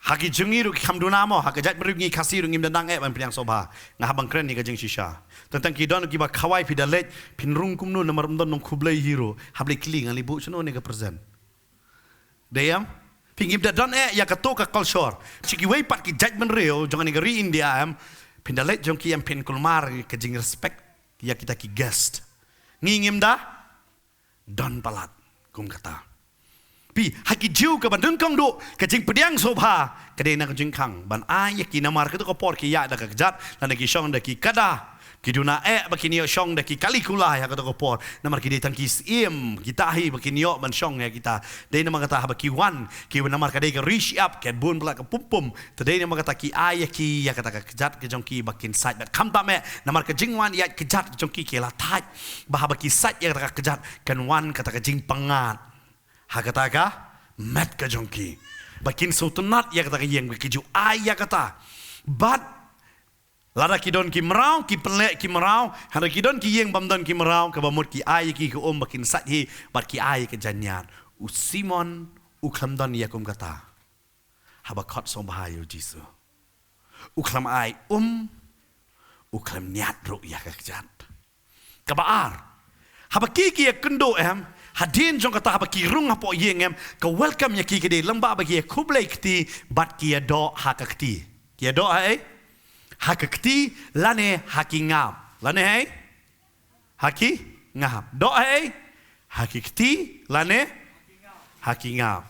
Ha ki jong ngi ruh ki kham duna mo, ha ka jaitbynriew ngi Khasi ruh ngim da nang eh ban pdiang sngewbha. Nga hap ban kren ïa ka jingshisha. Tang tang ki don kiba khawai phi da leit, phin rung kumno namar ym don nongkhublei hi ruh. Hap leit kylli ngan leit buh shano ne ka present. Dei em? Phi ngim da don eh ïa kato ka culture. Shi kiwei pat ki jaitbynriew jong kane ka ri India em, phin da leit jong ki em phin kulmar ka jingrespect ïa kita ki guest. Ngi ngim da don palat kum kata. Phi, ha ki Jiw kaba nyngkong duh ka jingpdiang sngewbha ka dei na ka jingkhang ban ai ïa ki, namar kato ka por ki ïaid da ka kjat lane ki shong da ki kada. Ki duna eh ba kin ïoh shong da ki kali kulai ha kato ka por. Namar ki dei tang ki syiem, kita hi ba kin ïoh ban shong ïa kita. Dei namar kata haba ki wan, ki wan namar ka dei ka ri shyiap, ka bun palat ka pum pum. Te dei namar kata ki ai ïa ki ïa kata ka kjat ka jong ki ba kin sait bad khamtam eh. Namar ka jingwan ïaid kjat ka jong ki ki la thait. Ba haba ki sait ïa kata ka kjat kan wan kata ka jingpyngngad ha kata ka met ka jong ki. Ba kin sngewtynnat ïa kata ka ïing ba ki ju ai ïa kata. Bad lada ki don ki mraw, ki pynleh ki mraw, hynrei ki don ki ïing bym don ki mraw, kaba mut ki ai ïa ki ka um ba kin sait hi, bad ki ai ïa ka jaiñiad. U Simon u khlem don ïa kum kata. Haba khot sngewbha ïa u Jisu, u khlem ai um, u khlem ñiad ruh ïa ka kjat. Kaba ar, haba ki ki ïakynduh em, hadien jong kata haba ki rung hapoh ïing em, ka welcome ïa ki ka dei lyngba ba ki ïakhublei kti bad ki ïadoh ha ka kti. Ki ïadoh ha ei? Ha ka kti lane ha ki ngap. Lane hei? Ha ki ngap. Doh ha ei? Ha ki kti lane ha ki ngap.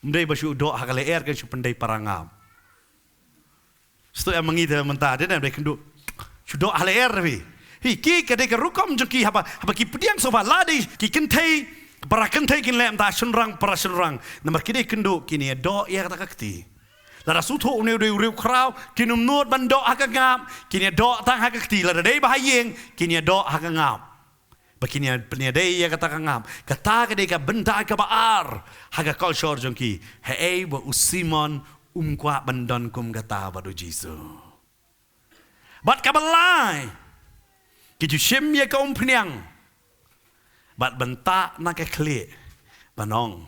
Ym dei ba shu doh ha ka lyer kan shu pyndei para ngap. Sngewthuh em? Ma ngi te mynta dei ne ym dei kynduh. Shu doh ha lyer phi. Hi ki ka dei ka rukom jong ki haba, haba ki pdiang sngewbha la dei ki kynthei, para kynthei kin leh mynta shynrang para shynrang. Namar ki dei kynduh kin ïadoh ïa kata ka kti. Lada sngewthuh une u dei u riewkhraw, kin ym nud ban doh ha ka ngap, kin ïadoh tang ha ka kti. Lada dei ba ha ïing, kin ïadoh ha ka ngap. Ba kin ïa pynïadei ïa kata ka ngap. Kata ka dei ka bynta kaba ar ha ka culture jong ki. Haei ba u Simon um kwah ban don kum kata bad u Jisu. Bad kaba lai, ki ju shim ïa ka umphniang bad bynta na ka khlieh ban ong,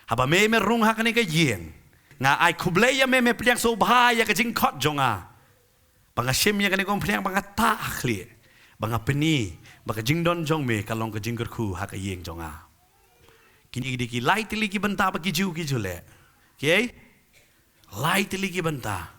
haba me me rung ha kane ka ïing, nga ai khublei ïa me, me pdiang sngewbha ïa ka jingkhot jong nga. Ba nga shim ïa kane ka umphniang, ba nga tah ha khlieh, ba nga pyni ba ka jingdon jong me ka long ka jingkyrkhu ha ka ïing jong nga. Kine ki dei ki lai tylli ki bynta ba ki Jiw ki ju leh. Ki ei? Lai tylli ki bynta.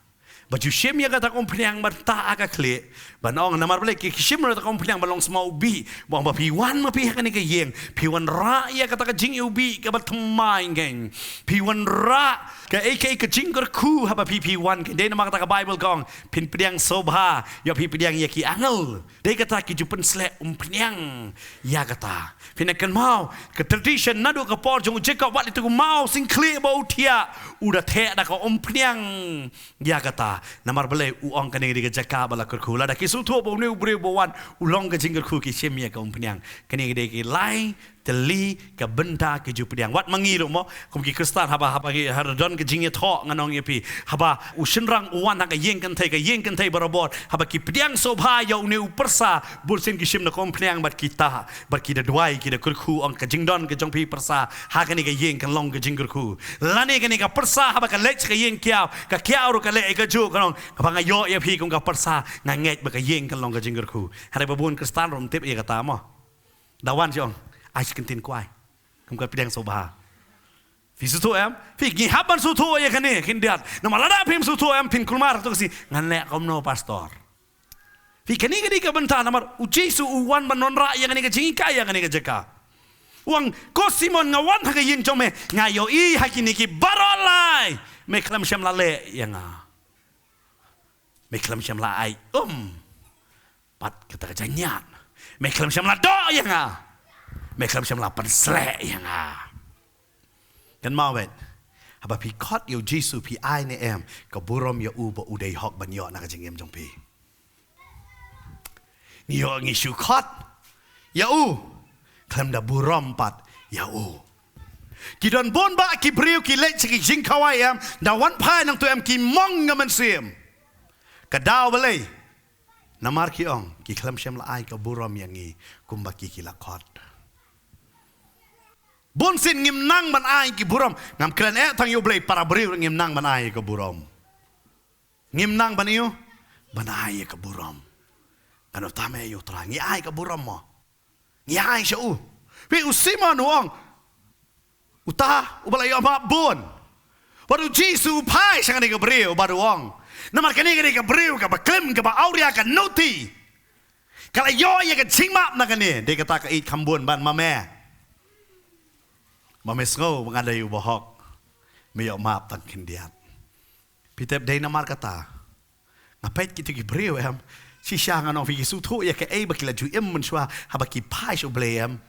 Ba ju shim ïa kata ka umphniang ban tah ha ka khlieh, ban ong namar balei ki shim ïa kata ka umphniang, ban long sma u bih, ba ong ba phi wan ma phi ha kane ka ïing, phi wanrah ïa kata ka jingiwbih kaba thymmai ngein. Phi wanrah kaei kaei ka jingkyrkhu haba phi, phi wan. Ka dei namar kata ka Baibl ka ong, phin pdiang sngewbha, ïoh phi pdiang ïa ki angel. Dei kata ki ju pynsleh umphniang ïa kata. Phin ïa kynmaw ka tradition naduh ka por jong u Jakob, wat lei tu u maw singkhlieh ba u thiah, u da theh da ka umphniang ïa kata. Namar balei? U ong kane ka dei ka jaka ba la kyrkhu. Lada ki sngewthuh ba une u briew ba wan u long ka jingkyrkhu, ki shim ïa ka umphniang. Kane ka dei ki lai tylli ka bynta ki ju pdiang. Wat ma ngi ruh mo, kum ki Khristan, haba, haba ki, haba don ka jingïathoh, ngan ong ïa phi, haba u shynrang u wan ha ka ïing kynthei, ka ïing kynthei barabor, haba ki pdiang sngewbha ïa une u pyrsa, bun sien ki shim da ka umphniang bad ki tah, bad ki da duwai, ki da kyrkhu, ong ka jingdon ka jong phi pyrsa ha kane ka ïing kan long ka jingkyrkhu. Lane kane ka pyrsa haba ka leit sha ka ïing kiaw, ka kiaw ruh ka leh ïa kajuh, kan ong, haba nga ïoh ïa phi kum ka pyrsa, nga ngeit ba ka ïing kan long ka jingkyrkhu. Hynrei ba bun Khristan ruh ym tip ïa kata mo. Da wan shu ong, ai shi kyntien kwai. Kum ka pdiang sngewbha. Phi sngewthuh em? Phi, ngi hap ban sngewthuh ïa kane khyndiat. Namar lada phim sngewthuh em, phin kulmar to ka sngi, ngan leh kumno pastor. Phi, kane ka dei ka bynta, namar u Jisu u wan ban wanrah ïa kane ka jinghikai, ïa kane ka jaka. U ong, ko Simon, nga wan ha ka ïing jong me, nga ïohi ha kine ki baroh lai me khlem shym la leh ïa nga. Me khlem shym la ai um bad kata ka jaiñiad. Me khlem shym la doh ïa nga. Me khlem shym la pynsleh ïa nga. Kynmaw beit, haba phi khot ïa u Jisu, phi ai ne em, ka burom ïa u ba u dei hok ban ïoh na ka jingim jong phi. Ngi ïoh, ngi shu khot ïa u, khlem da burom pat ïa u. Ki don bun bah ki briew ki leit sha ki jingkhawai em, da wan phai nangtu em ki mong ka mynsiem. Ka daw balei? Namar ki ong, ki khlem shym la ai ka burom ïa ngi kumba ki ki la khot. Bun sien ngim nang ban ai ki burom. Ngam kren eh tang ïa U Blei, para briew ngim nang ban ai ka burom. Ngim nang ban ïa, ban ai ka burom. Kan uta me ïa U Trai, ngi ai ka burom mo. Ngi ai sha u. Phi, u Simon u ong, uta uba la ïoh map bun. Bad u Jisu u phai sha kane ka briew bad u ong, namar kane, kane ka briew kaba klim, kaba awria, ka nuti, ka la ïoh ïa ka jingmap na kane. Dei kata ka ïeit kham bun ban ma me. Ma me sngew ba nga dei u bahok, me ïoh map tang khyndiat. Phi tip, dei namar kata nga peit kito ki briew em. Shisha ngan ong phi, ki sngewthuh ïa kaei ba ki la ju im mynshuwa haba ki phai sha U Blei em.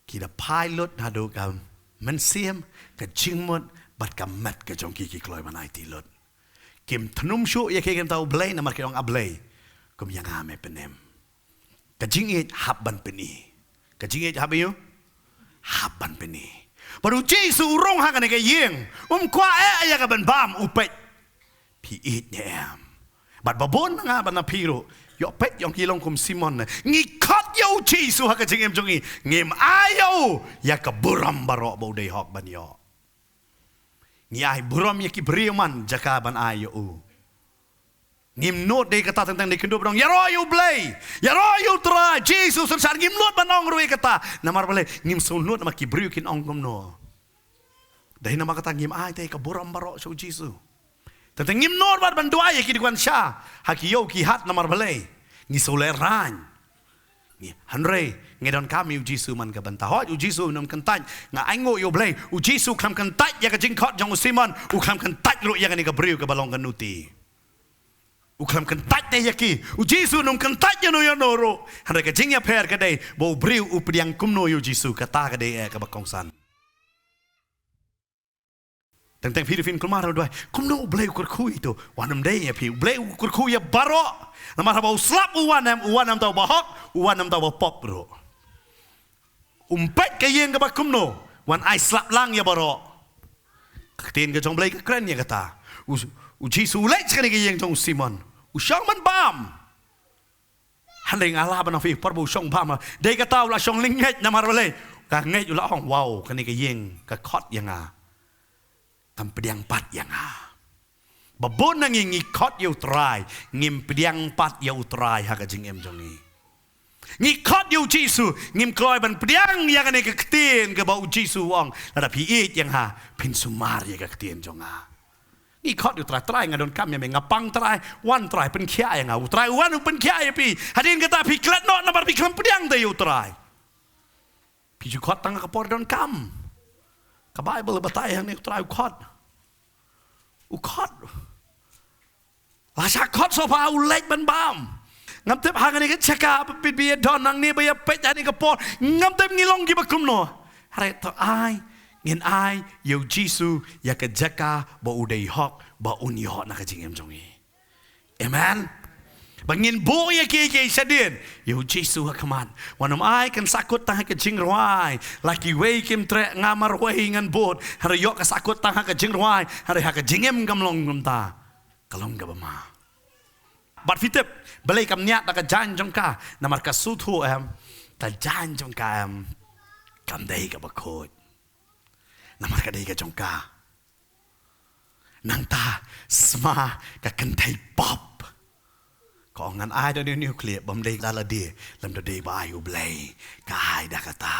Ki da phai lut naduh ka mynsiem, ka jingmut bad ka met ka jong ki, ki kloi ban aiti lut. Kim thnum shuh ïa ki, kim tau Blei, namar ki ong, A Blei, kum ïa nga me pynim. Ka jingïeit hap ban pyni. Ka jingïeit hap ïa u, hap ban pyni. Bad u Jisu u rung ha kane ka ïing, um kwah eh ïa ka ban bam, u peit. Phi ïeit ne em? Bad ba bun na nga bad na phi ruh, ïoh peit ïong ki long kum Simon ne. Ngi khot ïa u Jisu ha ka jingim jong ngi, ngim ai ïa u ïa ka burom baroh ba u dei hok ban ïoh. Ngi ai burom ïa ki briew man jaka ban ai ïa u. Ngim nud, dei kata teng teng dei kyndup dong, ïaroh ïa U Blei, ïaroh ïa U Trai Jisu synshar. Ngim nud ban ong ruh ïa kata. Namar balei? Ngim sngewnud namar ki briew kin ong kumno. Dei namar kata ngim ai te ka burom baroh sha u Jisu. Teng teng ngim nud ban, ban duwai ïa ki dei kwan sha ha ki ïew ki hat, namar balei? Ngi sngewlehrain. Ngi, hynrei ngi donkam ïa u Jisu man ka bynta. Hooid, u Jisu un ym kyntait. Nga ainguh ïa U Blei, u Jisu u khlem kyntait ïa ka jingkhot jong u Simon, u khlem kyntait ruh ïa kane ka briew kaba long ka nuti. U khlem kyntait te ïa ki. U Jisu un ym kyntait ïa no ïa no ruh. Hynrei ka jingïapher ka dei ba u briew u pdiang kumno ïa u Jisu, kata ka dei eh kaba kongsan. Teng teng phi ruh phin kulmar, duwai, kumno U Blei u kyrkhu ïa ito? Wan ym dei ïa phi, U Blei u kyrkhu ïa baroh. Namar haba u slap u wan em, u wan ym tang u bahok, u wan ym tang u bapop ruh. Um peit ka ïing kaba kumno, wan ai slap lang ïa baroh. Ka ktien ka jong U Blei ka kren ïa kata. U, u Jisu u leit sha kane ka ïing jong u Simon, u shong ban bam. Hynrei nga lah ban ong phi, por ba u shong bam, dei kata u la shong lyngngeit, namar balei? Ka ngeit, u la ong, wow, kane ka ïing ka khot ïa nga, kam pdiang pat ïa nga. Ba bun na ngi ngi khot ïa U Trai, ngim pdiang pat ïa U Trai ha ka jingim jong ngi. Ngi khot ïa u Jisu, ngim kloi ban pdiang ïa kane ka ktien kaba u Jisu u ong, lada phi ïeit ïa nga, phin sumar ïa ka ktien jong nga. Ngi khot ïa U Trai, Trai nga donkam ïa me, nga pang Trai, wan Trai pynkhiah ïa nga. U Trai u wan u pynkhiah ïa phi. Hadien kata phi klet noh namar phi khlem pdiang te ïa U Trai. Phi ju khot tang ha ka por donkam. Ka Baibl batai hangne U Trai u khot. U khot. La shah khot sohpa u leit ban bam. Ngam tip ha kane ka jaka ba phi ba ïa don nangne ba ïa peit hangne ka por. Ngam tip ngi long kiba kumno. Hynrei to ai, ngin ai ïa u Jisu ïa ka jaka ba u dei hok ba un ïoh na ka jingim jong ngi. Amen. Ba ngin buh ïa kiei kiei shadien, ïa u Jisu ha khmat. Wat nym ai kan sahkut tang ha ka jingrwai. La kiwei kim treh, nga marwei ngan bud. Hynrei ïoh ka sahkut tang ha ka jingrwai, hynrei ha ka jingim kam long kumta. Ka long kaba ma. Bad phi tip balei? Kam ñiah da ka jaiñ jong ka. Namar ka sngewthuh em, ka jaiñ jong ka em, kam dei kaba khuid. Namar ka dei ka jong ka. Nangta sma ka kynthei pop. Ka ong, ngan ai da une u khlieh, bym dei da lade, lymda dei ba ai U Blei, ka ai da kata.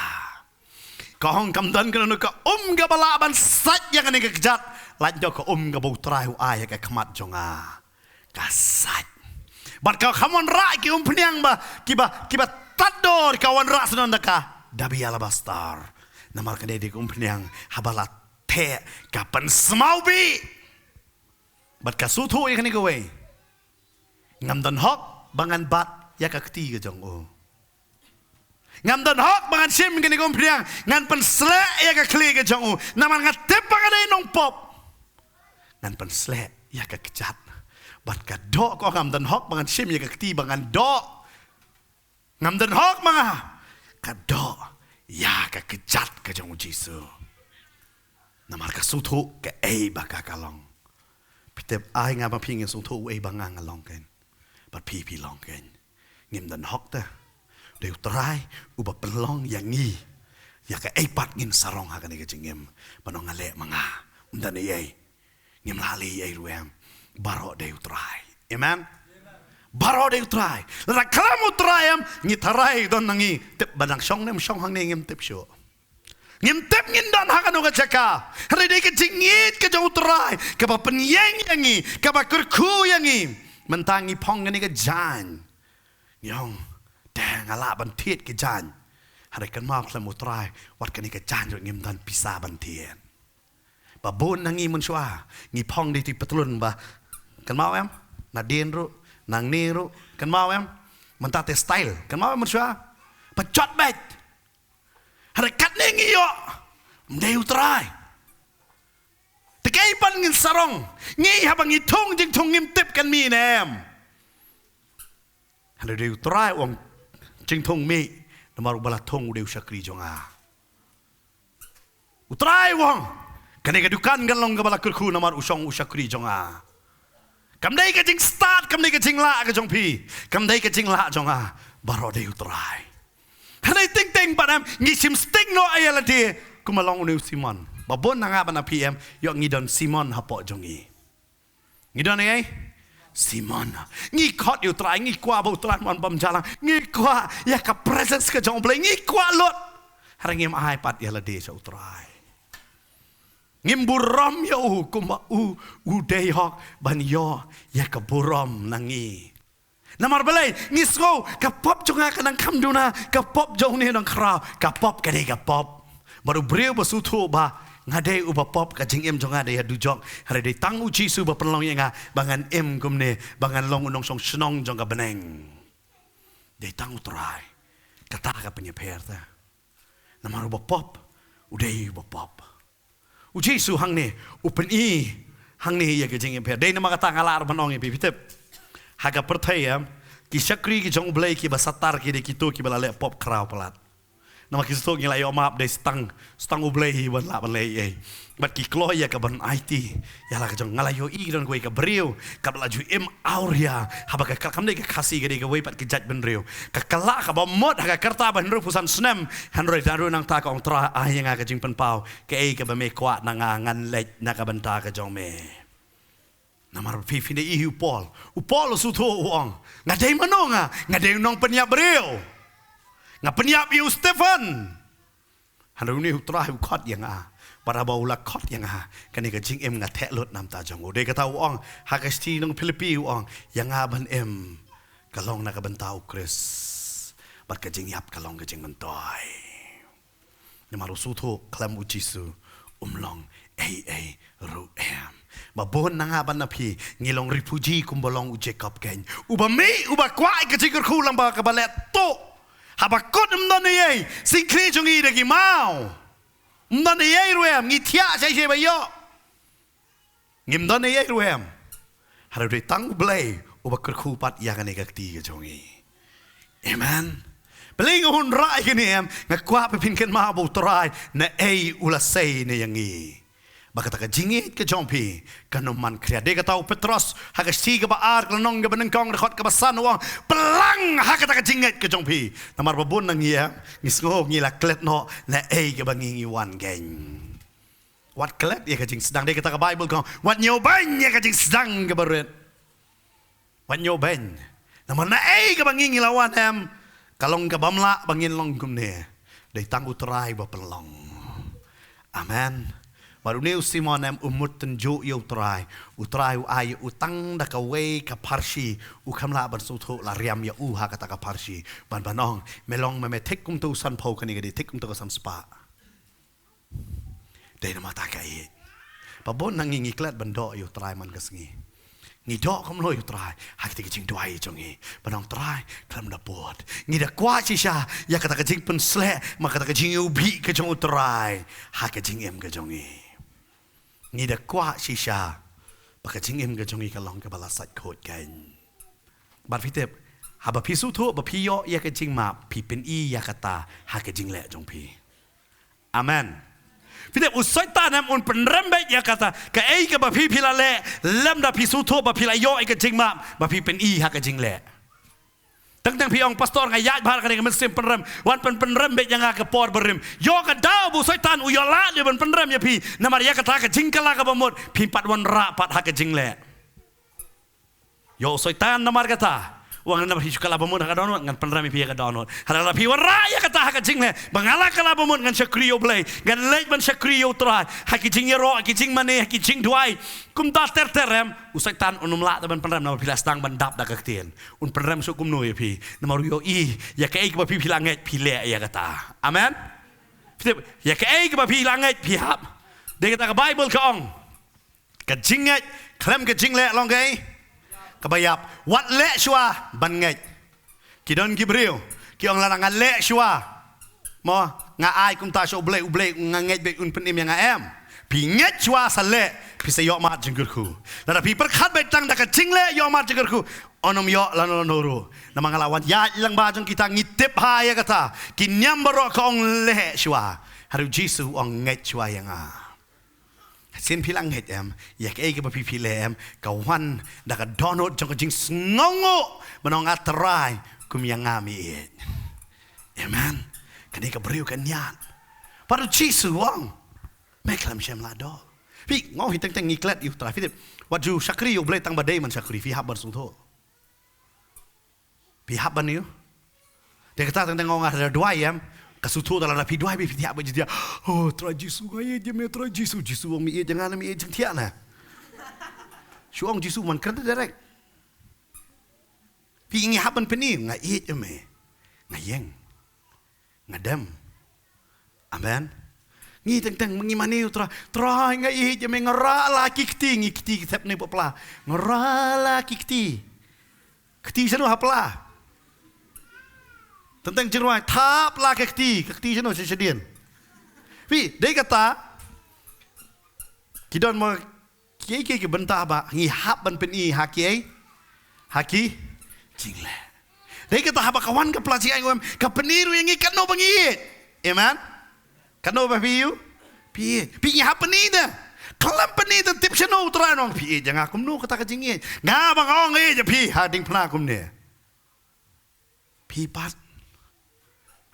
Ka ong, kam don kano kano ka um kaba lah ban sait ïa kane ka kjat, lait da ka um kaba U Trai u ai ha ka khmat jong nga, ka sait. Bad ka kham wanrah ki umphniang ba kiba, kiba tad dor, ka wanrah sngewbha da ka dabi alabastar. Namar kane dei ka umphniang haba la theh ka pynsmawbih. Bad ka sngewthuh ïa kane kawei. Ngam don hok ba ngan bat ïa ka kti ka jong u. Ngam don hok ba ngan shim kane ka umphniang, ngan pynsleh ïa ka khlieh ka jong u. Namar nga tip ba ka dei nongpop. Ngan pynsleh ïa ka kjat. Bad ka doh, ka ong, ngam don hok ba ngan shim ïa ka kti ba ngan doh. Ngam don hok ma nga. Ka doh ïa ka kjat ka jong u Jisu. Namar ka sngewthuh kaei ba ka ka long. Phi tip, ai nga ma phi ngin sngewthuh uei ba nga nga long kein. Bad phi phi long kein. Ngim don hok te. Dei U Trai uba pynlong ïa ngi ïa kaei pat ngin sarong ha kane ka jingim. Ba nong nga leh ma nga, ym don ei ei. Ngim lah leh ei ruh em. Baroh dei U Trai. Amen. Baroh dei U Trai. Lada khlem U Trai em, ngi tharai don na ngi. Tip ba dang shong ne ym shong hangne ngim tip shuh. Ngim tip ngin don ha kano ka jaka. Hynrei dei ka jingïeit ka jong U Trai kaba pynïeng ïa ngi, kaba kyrkhu ïa ngi. Mynta ngi phong kane ka jaiñ. Ngi ong, te nga lah ban thied ka jaiñ. Hynrei kynmaw khlem U Trai, wat kane ka jaiñ ruh ngim don pisa ban thied. Ba bun na ngi mynshuwa ngi phong dei ti patlun ba, kynmaw em? Nadien ruh, nangne ruh, kynmaw em? Mynta te style, kynmaw em mynshuwa? Ba jot beit. Hynrei katne ngi ïoh, ym dei U Trai. Te kaei pat ngin sarong? Ngi haba ngi thung jingthung ngim tip kan mih ne em. Hynrei dei U Trai u ong, jingthung mih, namar uba la thung u dei u shakri jong nga. U Trai u ong, kane ka dukan kan long kaba la kyrkhu namar u shong u shakri jong nga. Kam dei ka jingstad, kam dei ka jinglah ka jong phi, kam dei ka jinglah jong nga, baroh dei U Trai. Hynrei teng teng pat em, ngi shim sting noh ïa lade, kumba long une u Simon. Ba bun na nga bad na phi em, ïoh ngi don Simon hapoh jong ngi. Ngi don ei? Simon. Ngi khot ïa U Trai, ngi kwah ba U Trai un wan bam jaiñ lang. Ngi kwah ïa ka presence ka jong U Blei, ngi kwah lut. Hynrei ngim ai pat ïa lade sha U Trai. Ngim burom ïa u kumba u, u dei hok ban ïoh ïa ka burom na ngi. Namar balei? Ngi sngew ka pop jong nga ka nang kham duna, ka pop jong une nang khraw, ka pop ka dei ka pop. Bad u briew ba sngewthuh ba nga dei uba pop, ka jingim jong nga dei ha dujok. Hynrei dei tang U Jisu ba pynlong ïa nga ba ngan im kumne, ba ngan long u nongshong shnong jong ka bneng. Dei tang U Trai. Kata ka pynïapher te. Namar uba pop u dei uba pop. U Jisu hangne u pyni hangne ïa ka jingïapher. Dei namar kata nga lah ban ong ïa phi, phi tip, ha ka pyrthei em, ki shakri ki jong U Blei kiba satar ki dei kito kiba la leh pop khraw palat. Namar ki sngewthuh ngi la ïoh map, dei tang, tang U Blei hi ban lah ban leh ei ei. Bad ki kloi ïa ka ban aiti ïa la ka jong. Nga la ïohi don kawei ka briew kaba la ju im awria, haba ka, kam dei ka Khasi, ka dei kawei pat ka jaitbynriew. Ka kylla kaba mut ha ka rta ba hynriewphew san snem. Hynrei naduh nangta ka ong, Trai, ai ïa nga ka jingpynpaw, kaei kaba me kwah na nga ngan leit na ka bynta ka jong me. Namar phi, phin ïohi u Paul. U Paul u sngewthuh u ong, nga dei mano nga? Nga dei u nongpynïap briew. Nga pynïap ïa u Stephen. Hynrei une U Trai u khot ïa nga. Bad haba u la khot ïa nga, kane ka jingim nga theh lut na ka bynta jong u. Dei kata u ong ha ka shithi nong Philippi, u ong, ïa nga ban im ka long na ka bynta U Khrist, bad ka jingïap ka long ka jingmyntoi. Namar u sngewthuh khlem U Jisu um long ei ei ruh em. Ba bun na nga bad na phi ngi long refugee kumba long u Jacob kein. Uba mih, uba kwah ïa ka jingkyrkhu lyngba kaba leh tuh. Haba kut ym don ei ei, syngkhlieh jong ngi da ki maw. Ym don ei ei ruh em, ngi thiah shai shai ba ïoh. Ngim don ei ei ruh em. Hynrei dei tang U Blei uba kyrkhu pat ïa kane ka kti ka jong ngi. Amen. Balei nga hun rah ïa kane em? Nga kwah ba phin kynmaw ba U Trai naei u la sei na ïa ngi. Ba kata ka jingïeit ka jong phi kan ym man khriat. Dei kata u Petros ha ka shithi kaba ar, ka lynnong kaba nyngkong, dkhot kaba san, u ong, pynlang ha kata ka jingngeit ka jong phi. Namar ba bun na ngi em, ngi sngew ngi la klet noh naei kaba ngi, ngi wan kein. Wat klet ïa ka jingsdang. Dei kata ka Baibl ka ong, wat ñiewbeiñ ïa ka jingsdang kaba rit. Wat ñiewbeiñ. Namar naei kaba ngi, ngi la wan em, ka long kaba ym lah ba ngin long kumne. Dei tang U Trai ba pynlong. Amen. Bad une u Simon em, u mut tynjuh ïa U Trai. U Trai u ai ïa u tang da kawei ka pharshi. U kham lah ban sngewthuh, la riam ïa u ha kata ka pharshi. Ban, ban ong, me long me, me thik kumta u sanphew, kane ka dei thik kumta ka sanspah. Dei namar kata ka ïeit. Ba bun na ngi ngi klet ban doh ïa U Trai man ka sngi. Ngi doh kumno ïa U Trai? Ha kita ki jingduwai jong ngi. Ban ong, Trai, khlem da bud. Ngi da kwah shisha ïa kata ka jingpynsleh, ma kata ka jingïohi ka jong U Trai ha ka jingim ka jong ngi. Ngi da kwah shisha ba ka jingim ka jong ngi ka long kaba la sait khuid kein. Bad phi tip, haba phi sngewthuh ba phi ïoh ïa ka jingmap, phi pyni ïa kata ha ka jingleh jong phi. Amen. Phi tip, u Soitan em un pynrem beit ïa kata, kaei kaba phi phi la leh, lymda phi sngewthuh ba phi la ïoh ïa ka jingmap, ba phi pyni ha ka jingleh. Teng teng phi ong, "Pastor, nga ïaid bha ha kane ka mynsiem pynrem, wan pyn pynrem beit ïa nga ha ka por barim." Ïoh ka daw ba u Soitan u ïoh lah leh ban pynrem ïa phi, namar ïa kata ka jingkylla kaba mut, phi pat wanrah pat ha ka jingleh. Ïoh u Soitan namar kata u ong, "Namar phi shu kylla ba mut ha ka dohnud, ngan pynrem ïa phi ha ka dohnud. Hynrei lada phi wanrah ïa kata ha ka jingleh, ba nga la kylla ba mut, ngan shakri ïa U Blei, ngan leit ban shakri ïa U Trai ha ki jingïaroh, ha ki jingmane, ha ki jingduwai." Kumta ter ter em, u Soitan un ym lah te ban pynrem, namar phi la sdang ban dap da ka ktien. Un pynrem shuh kumno ïa phi? Namar u ïohi ïa kaei kaba phi phi la ngeit phi leh ïa kata. Amen. Phi tip, ïa kaei kaba phi la ngeit phi hap. Dei kata ka Baibl ka ong, ka jingngeit khlem ka jingleh long kaei? Kaba ïap. Wat leh shuwa ban ngeit. Ki don ki briew ki ong, "Lada nga leh shuwa, mo, nga ai kumta sha U Blei, U Blei nga ngeit beit un pynim ïa nga." Em. Phi ngeit shuwa sa leh, phi sa ïoh mad jingkyrkhu. Lada phi pyrkhat beit tang da ka jingleh ïoh mad jingkyrkhu, un ym ïoh lano lano ruh. Namar nga la wan ïaid lang bha jong kita, ngi tip bha ïa kata. Ki niam baroh ka ong, "Leh shuwa." Hynrei u Jisu u ong, "Ngeit shuwa ïa nga." Sien phi la ngeit em, ïa kaei kaba phi phi leh em, ka wan da ka dohnud jong ka jingsngewnguh, ban ong, "A Trai, kum ïa nga me ïeit." Amen. Kane ka briew ka ñiad. Bad u Jisu u ong, "Me khlem shym la doh." Phi, nga ong hi teng teng ngi klet ïa U Trai, phi tip. Wat ju shakri ïa U Blei tang ba dei ban shakri, phi hap ban sngewthuh. Phi hap ban ïoh. Te kata teng teng nga ong, nga da duwai em. Ka sngewthuh da lada phi duwai beit phi thiah beit jingthiah. "Oh, Trai Jisu, nga ïeit ïa me, Trai Jisu." Jisu u ong, "Me ïeit ïa nga ne me ïeit jingthiah ne?" Shu ong Jisu, man kren direct. Phi, ngi hap ban pyni, "Nga ïeit ïa me. Nga ïeng. Nga dem." Amen. Ngi teng teng ngi mane ïa U Trai, "Trai, nga ïeit ïa me, nga rah la ki kti." Ngi kti ki thep ne bapla. "Nga rah la ki kti." Kti shano ha pla? Teng teng jingrwai, "Thap la ka kti." Ka kti shano? Sha shadien. Phi, dei kata. Ki don mo kiei kiei ki bynta ba ngi hap ban pyni ha kiei? Ha ki jingleh. Dei kata haba ka wan ka pla jingaiñ, em, ka pyni ruh ïa ngi katno ba ngi ïeit. Amen. Katno ba phi ïeit? Phi ïeit. Phi, ngi hap pyni da. Khlem pyni da tip shano U Trai un ong, "Phi ïeit ïa nga kumno kata ka jingïeit? Nga ba nga ong ïeit ïa phi ha diengphna kumne." Phi pat.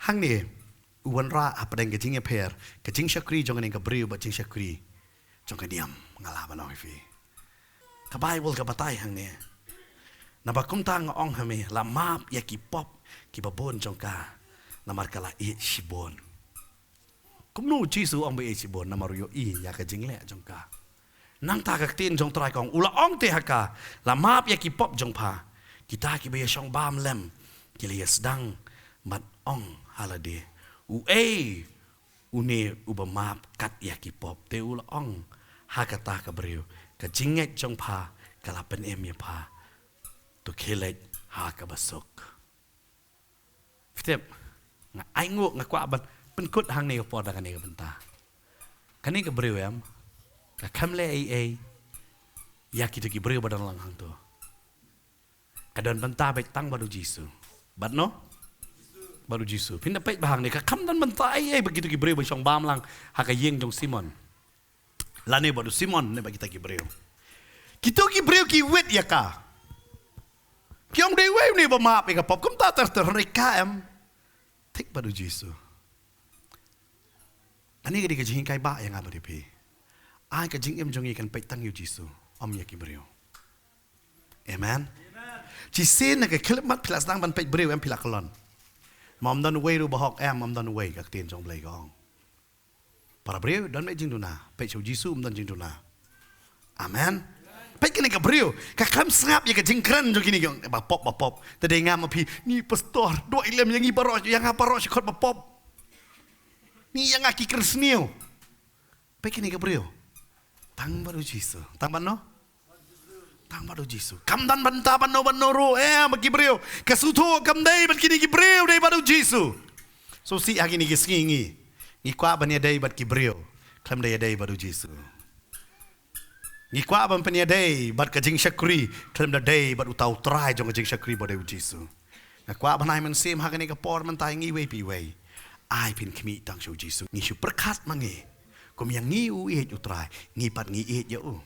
Hangne u wanrah hapdeng ka jingïapher ka jingshakri jong kane ka briew bad jingshakri jong ka niam, nga lah ban ong ïa phi. Ka Baibl ka batai hangne. Naba kumta nga ong ha me, la map ïa ki pop kiba bun jong ka, namar ka la ïeit shibun. Kumno u Jisu u ong ba ïeit shibun? Namar u ïohi ïa ka jingleh jong ka. Nangta ka ktien jong U Trai ka ong, u la ong te ha ka, "La map ïa ki pop jong pha." Kita kiba ïashong bam lem ki la ïasdang bad ong ha lade, "Uei une uba map kat ïa ki pop?" Te u la ong ha kata ka briew, "Ka jingngeit jong pha ka la pynim ïa pha. To khie leit ha kaba suk." Phi tip, nga ainguh, nga kwah ban pynkut hangne ka por da kane ka bynta. Kane ka briew em, ka khlem leh ei ei ïa kito ki briew ba don lang hangto. Ka don bynta beit tang bad u Jisu. Bad no? Bad u Jisu. Phin da peit ba hangne, ka khlem don bynta ei ei bad kito ki briew ba shong bam lang ha ka ïing jong Simon. Lane bad u Simon ne bad kita ki briew. Kito ki briew ki wit ïa ka. Ki ong, "Dei uei une ba map ïa ka pop?" Kumta ter ter, hynrei ka em thik bad u Jisu. Kane ka dei ka jinghikai ba ïa nga bad ïa phi. Ai ka jingim jong ngi kan peit tang ïa u Jisu, ym ïa ki briew. Amen. Shisien na ka khyllipmat phi la sdang ban peit briew em, phi la kyllon. Ma ym don uwei ruh ba hok em, ym don uwei, ka ktien jong U Blei ka ong. Para briew don beit jingduna, peit sha u Jisu ym don jingduna. Amen. Peit kane ka briew, ka khlem sngap ïa ka jingkren jong kine ki ong, "Ba pop, ba pop." Te dei nga ma phi, ngi pastor, duwai lem ïa ngi baroh, ïa nga baroh shi khot ba pop. Ngi ïa nga ki kren sniew. Peit kane ka briew. Tang bad u Jisu. Tang bad no? Tang bad u Jisu. Kam don bynta bad no bad no ruh, eh, bad ki briew. Ka sngewthuh kam dei bad kine ki briew, dei bad u Jisu. So shisha ha kine ki sngi ngi, ngi kwah ban ïadei bad ki briew, khlem da ïadei bad u Jisu. Ngi kwah ban pynïadei bad ka jingshakri, khlem da dei bad uta u Trai jong ka jingshakri ba dei u Jisu. Nga kwah ban ai mynsiem ha kane ka por mynta ïa ngi iwei pa iwei. Ai phin khmih tang sha u Jisu. Ngi shu pyrkhat ma ngi. Kum ïa ngi u ïeit u Trai, ngi pat ngi ïeit ïa u.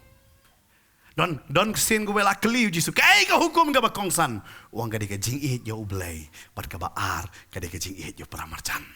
Don, don sien kaba la kylli u Jisu, kaei ka hukum kaba kongsan? U ong ka dei ka jingïeit ïa u Blei, bad kaba ar ka dei ka jingïeit ïa u para marjan.